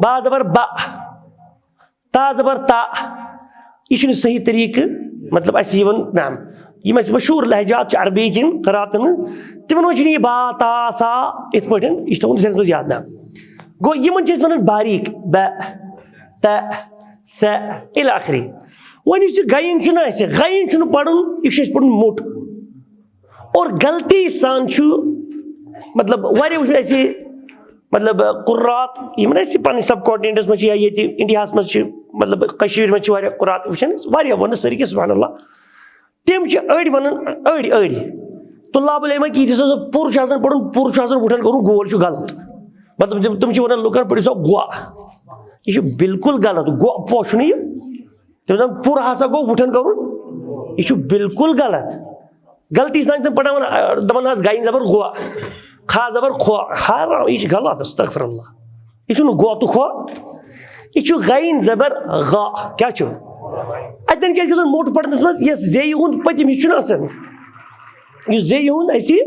با زبر با، تا زبر تا۔ یہِ چھُنہٕ صحیح طریٖقہٕ، مطلب، اَسہِ یِوان، نعم، یِم اَسہِ مشہوٗر لہجات چھِ عربی کِنۍ قراتنہٕ، تِمن منٛز چھُنہٕ یہِ با، تا، سا یِتھ پٲٹھۍ، یہِ چھُ تھاوُن ذہنس منٛز یاد۔ نعم، گوٚو یِمن چھِ أسۍ وَنان باریٖک، بہ، تہ، سہ، الی آخری۔ وۄنۍ یُس یہِ غین چھُنہ اَسہِ، غین چھُنہٕ پَرُن، یہِ چھُ اَسہِ پَرُن موٚٹ۔ اور غلطی سان چھُ، مطلب، واریاہ وٕچھ مےٚ اَسہِ، مطلب، قرات، یِم نہٕ اَسہِ پَنٕنۍ سب کانٹینٹَس منٛز چھِ یا ییٚتہِ اِنڈیاہَس منٛز چھِ، مطلب، کٔشیٖرِ منٛز چھِ واریاہ قرات وٕچھان أسۍ، واریاہ وَنان سٲری کہِ سبحان اللہ۔ تِم چھِ أڑۍ وَنان، أڑۍ، أڑۍ طلاب العلم کہِ ییٖتِس سُہ پُر چھُ آسان پَرُن، پُر چھُ آسان وٕٹھان کَرُن، گول چھُ غلط۔ مطلب، تِم، تِم چھِ وَنان لُکَن، "پٔرِو سا گوا۔" یہِ چھُ بالکل غلط۔ گوا پو چھُنہٕ یہِ۔ تِم دَپان، "پُر ہسا گوٚو وٕٹھن کَرُن۔" یہِ چھُ بالکل غلط۔ غلطی سان تِم پَرناوان، آ، دَپان حظ، غین زبر غو، خا زبر خو۔ حرام، یہِ چھُ غلط، استغفر اللہ۔ یہِ چھُنہٕ غو تہٕ خو، یہِ چھُ غین زبر غا۔ کیٛاہ چھُ؟ اَتٮ۪ن کیٛازِ گژھان موٚٹ پَرنَس منٛز؟ یَس زیٚیہِ ہُنٛد پٔتِم حِصہٕ چھُنہٕ آسان، یُس زیٚیہِ ہُنٛد اَسہِ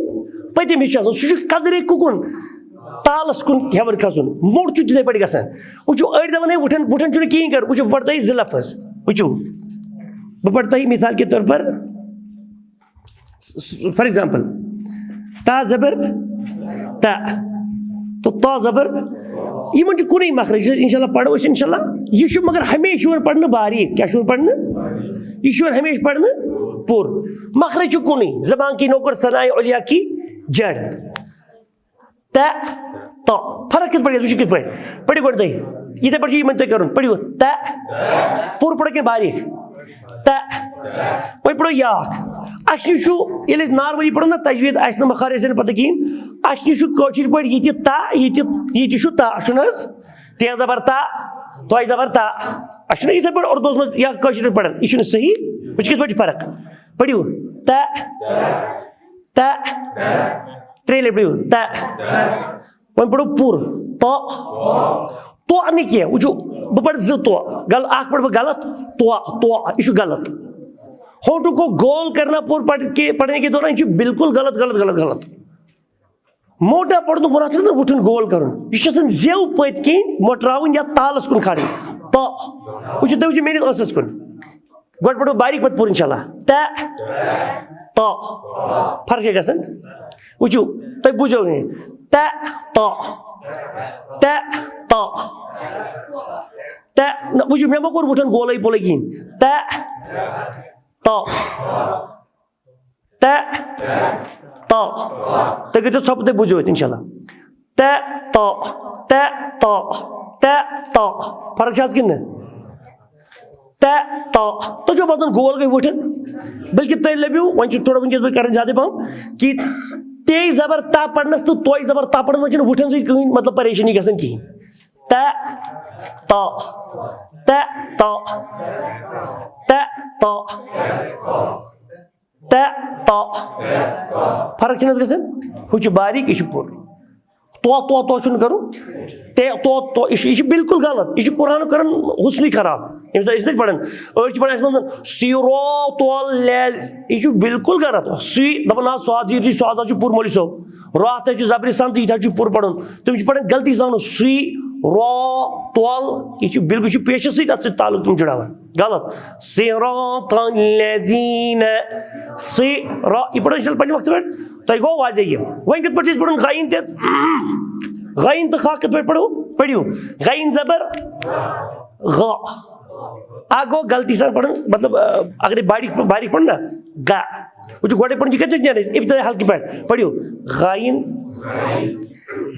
پٔتِم حِصہٕ چھُ آسان، سُہ چھُ قدرے کُکُن، تالَس کُن ہٮ۪وان کھسُن۔ موٚٹ چھُ تِتھَے پٲٹھۍ گژھان۔ وٕچھِو، أڑۍ دَپان، "ہے، وٕٹھن، وٕٹھن چھُنہٕ کِہیٖنۍ کَرُن۔" وٕچھِو، بہٕ پَرٕ تۄہہِ زٕ لفظ۔ وٕچھِو، بہٕ پَرٕ تۄہہِ مثال کے طور پر، فار ایگزامپل، تا زبر تا، تو تا زبر، یِمن چھُ کُنُے مخرج، یُس أسۍ انشاءاللہ پرو أسۍ انشاءاللہ۔ یہِ چھُ مگر ہمیشہِ یِوان پرنہٕ باریٖک۔ کیٛاہ چھُ یِوان پرنہٕ؟ یہِ چھُ یِوان ہمیشہِ پرنہٕ پوٚر۔ مخرج چھُ کُنُے، زبان کی نوکر، ثنائے علیا کی جڑ۔ تہ، تہ۔ فرق کِتھ پٲٹھۍ؟ وٕچھِو کِتھ پٲٹھۍ۔ پٔرِو گۄڈٕ تُہۍ۔ یِتھَے پٲٹھۍ چھُ یِمن تۄہہِ کَرُن۔ پٔرِو تہ۔ پوٗرٕ پٔرِو کِنہٕ باریٖک؟ تہ۔ وۄنۍ پٔرِو یہِ اکھ۔ اَسہِ نِش چھُ، ییٚلہِ أسۍ normally پَرو نہ تجویٖد، آسہِ نہٕ مخارج آسہِ نہٕ پَتہ کِہیٖنۍ۔ اَسہِ نِش چھُ کٲشِر پٲٹھۍ یہِ تہِ تہ، یہِ تہِ، یہِ تہِ چھُ تہ، چھُنہٕ حظ؟ تہ زبر تہ، تۄہہِ زبر تہ۔ اَسہِ چھُنہٕ یِتھَے پٲٹھۍ اُردوٗوَس منٛز یا کٲشِر پٲٹھۍ پَران۔ یہِ چھُنہٕ صحیح۔ وٕچھ کِتھ پٲٹھۍ چھِ فرق۔ پٔرِو تہ۔ تہ۔ ترٛےٚ لَٹہِ پٔرِو تہ۔ وۄنۍ پٔرِو پوٗرٕ۔ تو۔ تو نہٕ کینٛہہ۔ وٕچھِو، بہٕ پَرٕ زٕ تو۔ غل-، اَکھ پَرٕ بہٕ غلط۔ تو، تو۔ یہِ چھُ غلط۔ ہونٹوں کو گول کرنا پور پڑھ کے، پڑھنے کے دوران، یہِ چھُ بالکل غلط، غلط، غلط، غلط۔ موٹا پَرُن، وَنان چھُس نہ وٕٹھُن گول کَرُن۔ یہِ چھُ آسان زیو پٔتۍ کِنۍ مۄٹراوٕنۍ یا تالَس کُن کھالٕنۍ۔ تو۔ وٕچھِو، تُہۍ وٕچھِو میٛٲنِس ٲسَس کُن۔ گۄڈٕ پَرو باریٖک، پَتہٕ پوٗرٕ اِنشاء اللہ۔ تہ، تو۔ فرق چھےٚ گژھان۔ وٕچھِو، تُہۍ بوٗزِو مےٚ۔ تہ، تو۔ تہ، تو۔ تہ، نہ، وٕچھِو، مےٚ ما کوٚر وٕٹھَن گولَے پولَے کِہیٖنۍ۔ تہ، تو۔ تہ، تو۔ تُہۍ کٔرۍزیو ژھۄپہٕ، تُہۍ بوٗزِو اَتہِ اِنشاء اللہ۔ تہ، تو۔ تہ، تو۔ تہ، تو۔ فرق چھِ حظ کِنہٕ نہٕ؟ تہ، تو۔ تۄہہِ چھو باسان گول گٔے وٕٹھن؟ بلکہِ تۄہہِ لٔبِو، وۄنۍ چھُ تھوڑا وٕنکیٚس بہٕ کران زیادٕ پَہَم کہِ تے زبر تا پَرنَس تہٕ توے زبر تا پَرنَس منٛز چھُنہٕ وٕٹھن سۭتۍ کٕہٕنۍ، مطلب، پریشٲنی گژھان کِہیٖنۍ۔ تہ، تو۔ تہ، تو۔ تہ، تو۔ تہ، تو۔ فرق چھِنہٕ حظ گژھان؟ ہُہ چھُ باریٖک، یہِ چھُ پوٚر۔ تو، تو، تو چھُنہٕ کَرُن۔ تے، تو، تو، یہِ چھُ، یہِ چھُ بالکل غلط۔ یہِ چھُ قرآن کران حُسنٕے خراب۔ ییٚمہِ ساتہٕ أسۍ نَتہِ پَران، أڑۍ چھِ پَران اَسہِ منٛز، "سیٖرو تو لے"، یہِ چھُ بالکل غلط۔ سُے دَپان، "آ، سواد زیٖر چھُ، سواد حظ چھُ پوٗرٕ مولوی صٲب۔ راتھ حظ چھُ زبرِ سان تہٕ یہِ تہِ حظ چھُ پوٗرٕ پَرُن۔" تِم چھِ پَران غلطی سان، "سُے رو تول"، یہِ چھُ بالکل، یہِ چھُ پیشَس سۭتۍ اَتھ سۭتۍ تعلق تِم جُڑاوان۔ غلط۔ صراط الذین، صرا، یہِ پَرو أسۍ پَنٕنہِ وقتہٕ پٮ۪ٹھ، تۄہہِ گوٚو واضح یہِ۔ وۄنۍ کِتھ پٲٹھۍ چھِ أسۍ پَرُن غین تہِ؟ غین تہٕ خا کِتھ پٲٹھۍ پَرو؟ پٔرِو۔ غین زبر غ۔ اَکھ گوٚو غلطی سان پَرُن، مطلب، آ، اگر یہِ باریٖک، باریٖک پَرُن نا، گا۔ وٕچھِو، گۄڈَے پَرُن چھِ کَتہِ نیران أسۍ؟ ابتدائی حلقہٕ پٮ۪ٹھ۔ پٔرِو۔ غین۔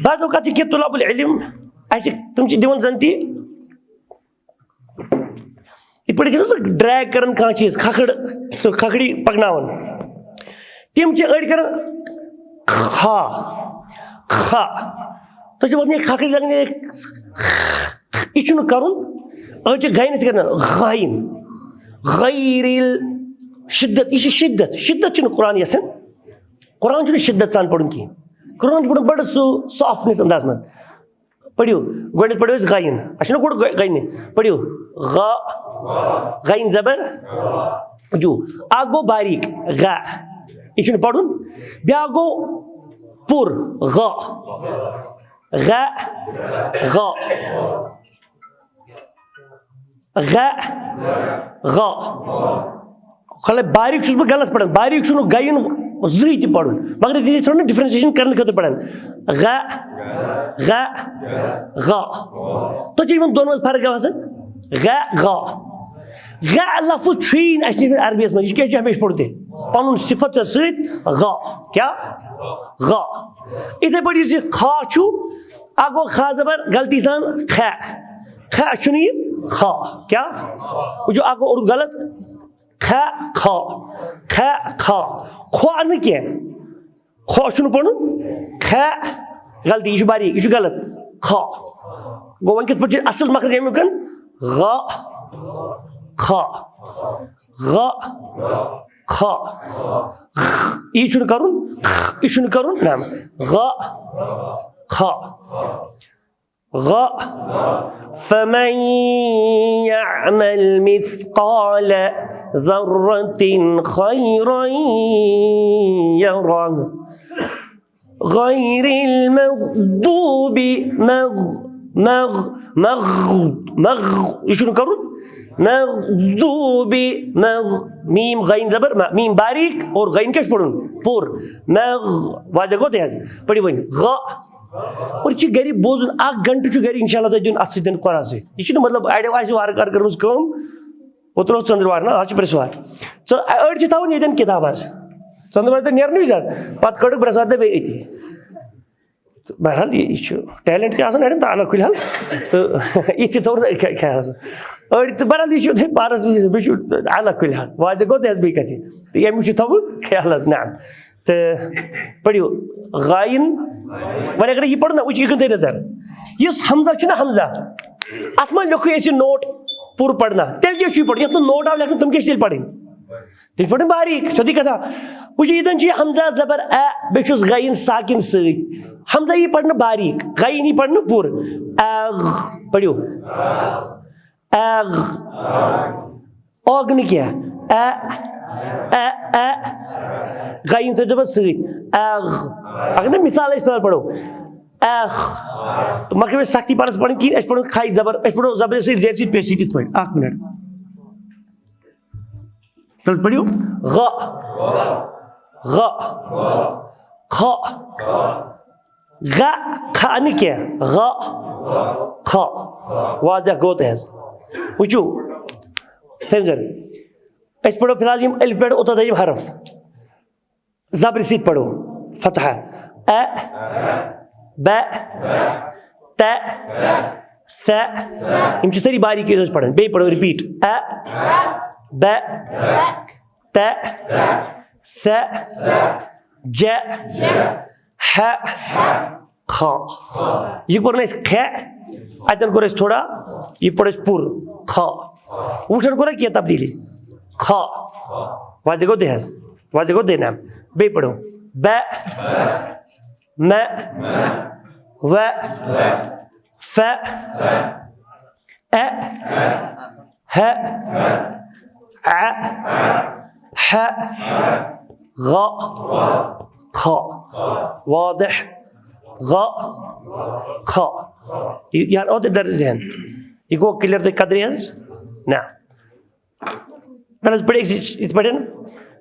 بعض اوقات چھِ کینٛہہ طلاب العلم، اَسہِ، تِم چھِ دِوان زَن تہِ یِتھ پٲٹھۍ چھِنہٕ سُہ drag کران کانٛہہ چیٖز، کھکھٕڑ، سُہ کھکھٕڑی پکناوان۔ تِم چھِ أڑۍ کران کھا، کھا۔ تُہۍ چھِو وَنان یہِ کھکھٕڑ لگان، یہِ، یہِ چھُنہٕ کرُن۔ أڑۍ چھِ غینَس تہِ کران غاین، غیر ال شدت، یہِ چھِ شدت، شدت چھُنہٕ قرآن یَژھان۔ قرآن چھُنہٕ شدت سان پَرُن کِہیٖنۍ۔ قرآن چھُ پَرُن بَڑٕ سُہ softness انداز منٛز۔ پٔرِو، گۄڈٕنٮ۪تھ پٔرِو أسۍ غین۔ اَسہِ چھُنہ گۄڈٕ غ-، غینہِ۔ پٔرِو۔ غ، غین زبر۔ جو۔ اَکھ گوٚو باریٖک، غ۔ یہِ چھُنہٕ پَرُن۔ بیٛاکھ گوٚو پُر، غ۔ غ، غ، غ، غ۔ خلے باریک چھُس بہٕ غلط پران، باریک چھُنہٕ غینُن زٕہٕے تہِ پرُن، مگر ییٚتہِ چھِ تھوڑا ڈفرینشیشن کرنہٕ خٲطرٕ پران۔ غ، غ، غ۔ تۄہہِ چھِ یِمن دۄن منٛز فرق آسان؟ غ، غ۔ غ لفظ چھُیی نہٕ اَسہِ نِش عربیَس منٛز، یہِ چھُ کیٛاہ چھُ ہمیشہِ پوٚرمُت تیٚلہِ؟ پَنُن صفت چھےٚ سۭتۍ غ۔ کیٛاہ؟ غ۔ یِتھَے پٲٹھۍ یُس یہِ خا چھُ، اَکھ گوٚو خا زبر غلطی سان خ۔ خ چھُنہٕ یہِ خا۔ کیٛاہ؟ وٕچھِو، اَکھ گوٚو اوٚرُکھ غلط۔ خ، خا۔ خ، خا۔ کھو نہٕ کینٛہہ۔ خو چھُنہٕ پَرُن۔ خ، غلطی، یہِ چھُ باریک، یہِ چھُ غلط۔ خا۔ گوٚو وۄنۍ کِتھ پٲٹھۍ چھُ اَصٕل مخرج اَمیُک؟ غ، خا۔ غ، خا۔ یہِ چھُنہٕ کَرُن، یہِ چھُنہٕ کَرُن، نہ۔ غ، خا۔ غ۔ فمن يعمل مثقال ذرة خيرا يره غير المغضوب مغ مغ مغ مغ، یہِ چھُنہٕ کَرُن۔ مغضوب مغ، میٖم غین زبر مہ، میٖم باریک اور غین کیٛاہ چھُ پَرُن؟ پوٚر۔ مغ، واضح گوٚو تۄہہِ حظ؟ پٔرِو وۄنۍ۔ غ، اور یہِ چھُ گرِ بوزُن، اکھ گنٹہٕ چھُ گرِ انشاءاللہ تۄہہِ دیُن اتھ سۭتۍ قرآن سۭتۍ۔ یہِ چھُنہٕ مطلب اڑیو آسہِ وارٕ کارٕ کٔرمٕژ کٲم، اوترٕ اوس ژٔنٛدٕروار نا، آز چھُ برٛٮ۪سوار۔ ژٕ أڑۍ چھِ تھاوان ییٚتٮ۪ن کِتاب حظ۔ ژٔنٛدٕروارِ دۄہ نیرنہٕ وِزِ حظ، پتہٕ کٔڑٕکھ برٛٮ۪سوارِ دۄہ بیٚیہِ أتی۔ تہٕ بہرحال یہِ، یہِ چھُ ٹیلنٹ تہِ آسان اڑٮ۪ن تہٕ علا کُلہِ حال۔ تہٕ یہِ تہِ تھوٚو نہٕ کھے-، کھے-، أڑۍ تہٕ بہرحال یہِ چھُ تۄہہِ پانس وِزِ، بیٚیہِ چھُ علا کُلہِ حال۔ واضح گوٚو تۄہہِ حظ بیٚیہِ کَتھِ؟ تہٕ ییٚمیُک چھُ تھوٚومُت خیال حظ، نعم۔ تہٕ پٔرِو غاین۔ وۄنۍ اگر یہِ پَرو نہ، وٕچھ، یہِ کیُتھ تۄہہِ نظر۔ یُس حمزہ چھُنہ حمزہ، اَتھ منٛز لیوٚکھُے اَسہِ نوٹ پوٗرٕ پَرنا۔ تیٚلہِ کیٛاہ چھُ یہِ پَرُن؟ یَتھ نہٕ نوٹ آو لیکھنہٕ، تِم کیٛاہ چھِ تیٚلہِ پَرٕنۍ؟ تیٚلہِ چھِ پَرٕنۍ باریٖک، سیوٚدُے کَتھا۔ وٕچھِو، ییٚتٮ۪ن چھُ یہِ حمزہ زبر اَ، بیٚیہِ چھُس غاین ساکِن سۭتۍ۔ حمزہ یی پَرنہٕ باریٖک، غاین یی پَرنہٕ پوٗرٕ۔ اَغ، پٔرِو۔ اَغ۔ اوگ نہٕ کینٛہہ۔ اَ، اَ، اَ۔ غین تھٲیِو دَپان سۭتۍ۔ اَغ۔ اگر نہٕ مثال أسۍ فِلحال پَرو۔ اَخ۔ تہٕ مگر مےٚ سختی پانَس پَرٕنۍ کِہیٖنۍ، أسۍ پَرو کھَے زبر، أسۍ پَرو زبرِ سۭتۍ زیرِ سۭتۍ پیش سۭتۍ یِتھ پٲٹھۍ۔ اَکھ مِنَٹ۔ تیٚلہِ پٔرِو غ۔ غ۔ خ۔ غ، خ نہٕ کینٛہہ، غ، خ۔ واضح گوٚو تۄہہِ حظ؟ وٕچھِو، تٔمۍ زَن أسۍ پَرو فِلحال یِم الف پٮ۪ٹھ اوٚتام تام یِم حرف۔ زبرِ سۭتۍ پَرو۔ فتحہ۔ اَ، بَ، تَ، ثَ۔ یِم چھِ سٲری باریٖکی سان پَرٕنۍ۔ بیٚیہِ پَرو repeat۔ اَ، بَ، تَ، ثَ، جَ، ہَ، خا۔ یہِ کوٚر نہٕ اَسہِ کھے، اَتٮ۪ن کوٚر اَسہِ تھوڑا، یہِ پوٚر اَسہِ پوٗرٕ۔ خا۔ وٕچھُن کوٚر نہ کینٛہہ تبدیٖلی۔ خا۔ واضح گوٚو تۄہہِ حظ؟ واضح گوٚو تۄہہِ نہ؟ بیٚیہِ پَرو۔ بَ، مَ، وَ، فَ، اَ، ہَ، اَ، ہَ، غ، خ۔ واضح؟ غ، خ۔ یہِ، یہِ آو تۄہہِ در ذہن؟ یہِ گوٚو clear تۄہہِ قدرِ حظ؟ نہ۔ تَلہٕ حظ پٔرِو أکسٕے یِتھ پٲٹھۍ۔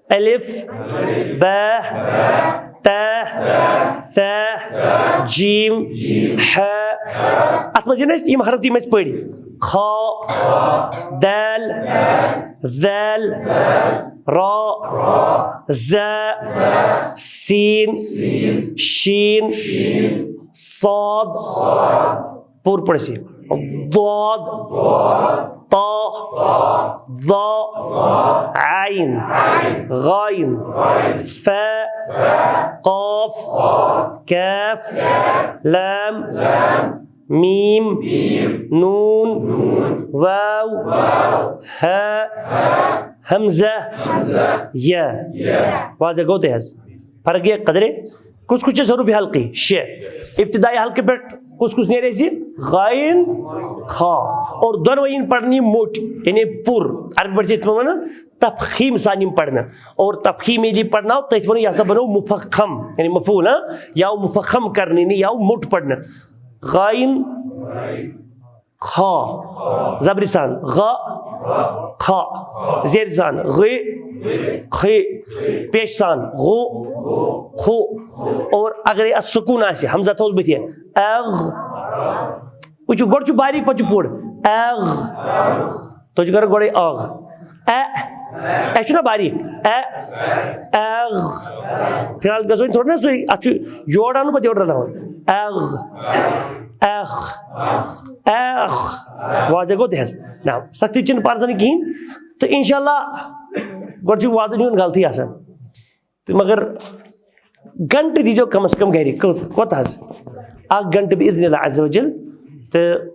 الف، بَ، تَ، ثَ، جیم، ہَ۔ اَتھ منٛز یِن اَسہِ یِم حرف تہِ یِم اَسہِ پٔرۍ۔ خا، دال، ذال، را، ز، سین، شین، صاد، پوٗرٕ پٲٹھۍ ضاد، طا، ظا، عین، غین، فا، قاف، کاف، لام، میم، نون، واو، ہا، ہمزہ، یا۔ واضح گوٚو تۄہہِ حظ؟ فرق گٔے قدرے۔ کُس کُس چھِ حروف حلقی؟ شےٚ۔ ابتدائی حلقہٕ پٮ۪ٹھ کُس کُس نیرِ اَسہِ؟ غین، خا۔ اور دۄنوَے یِن پَرنہٕ یِم موٚٹۍ، یعنی پُر۔ عربی پٲٹھۍ چھِ أسۍ تِمَن وَنان تفخیم سان یِم پَرنہٕ۔ اور تفخیم ییٚلہِ یہِ پَرناو، تٔتھۍ وَنو یہِ ہسا بَنو مفخم، یعنی مفعول، ہاں؟ یہِ آو مفخم کَرنہٕ، یعنی یہِ آو موٚٹ پَرنہٕ۔ غائن، خا، زبر سان، غ، خا، زیر سان، غ، خ، پیش سان، غو، خو۔ اور اگر اتھ سکون آسہِ، حمزہ تھوس بٕتھِ، اغ۔ وٕچھِو، گۄڈٕ چھُ باریٖک، پتہٕ چھُ پوٚڑ۔ اغ۔ تُہۍ چھِو کران گۄڈَے اغ۔ اے۔ اے چھُنہ باریٖک؟ اے۔ اغ۔ فی الحال گژھو وۄنۍ تھوڑا نہ سُے، اَتھ چھُ یورٕ اَنُن، پتہٕ یورٕ رلاوُن۔ اغ۔ اخ۔ اخ۔ واضح گوٚو تہِ حظ؟ نہ، سختی چھِنہٕ پرزَن کِہیٖنۍ۔ تہٕ انشاءاللہ گۄڈٕ چھُ وعدٕ نیُن غلطی آسان۔ تہٕ مگر گھنٹہٕ دیٖزیو کم از کم گرِ۔ کوٚت، کوٚت حظ؟ اکھ گھنٹہٕ باذن اللہ عز و جل۔ تہٕ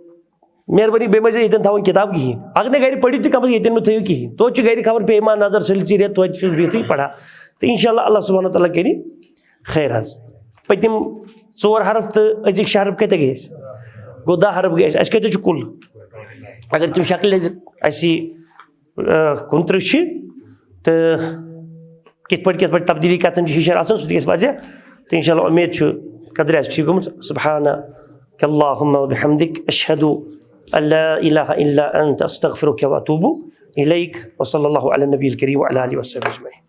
مہربٲنی، بیٚیہِ مہ ٲسۍزیو ییٚتٮ۪ن تھاوان کِتاب کِہیٖنۍ۔ اگر نہٕ گرِ پٔرِو تہِ، کم از کم ییٚتٮ۪ن مہ تھٲیِو کِہیٖنۍ۔ توتہِ چھُ گرِ خبر پیٚیہِ ما نظر، سُلہِ ژیٖرۍ ہٮ۪تھ، توتہِ چھُس بِہتھٕے پران۔ تہٕ انشاءاللہ اللہ سبحانہ وتعالیٰ کَرِ خیر حظ۔ پٔتِم ژور حرف تہٕ أزِکۍ شےٚ حرف کَتہِ گٔے اَسہِ؟ گوٚو دَہ حرف گٔے اَسہِ۔ اَسہِ کۭتیٛاہ چھُ کُل؟ اگر تِم شکلہِ اَسہِ، اَسہِ، آ، کُنترٕہ چھِ، تہٕ کِتھ پٲٹھۍ، کِتھ پٲٹھۍ تبدیٖلی کَتٮ۪ن چھِ ہِشر آسان، سُہ تہِ گژھِ واضح۔ تہٕ انشاءاللہ اُمید چھُ قدر آسہِ ٹھیٖک گوٚمُت۔ سبحانک اللہم و بحمدک، اشہد ان لا الہ الا انت، استغفرک و اتوب الیک۔ وصلی اللہ علی النبی الکریم وعلی آلہ وصحبہ اجمعین۔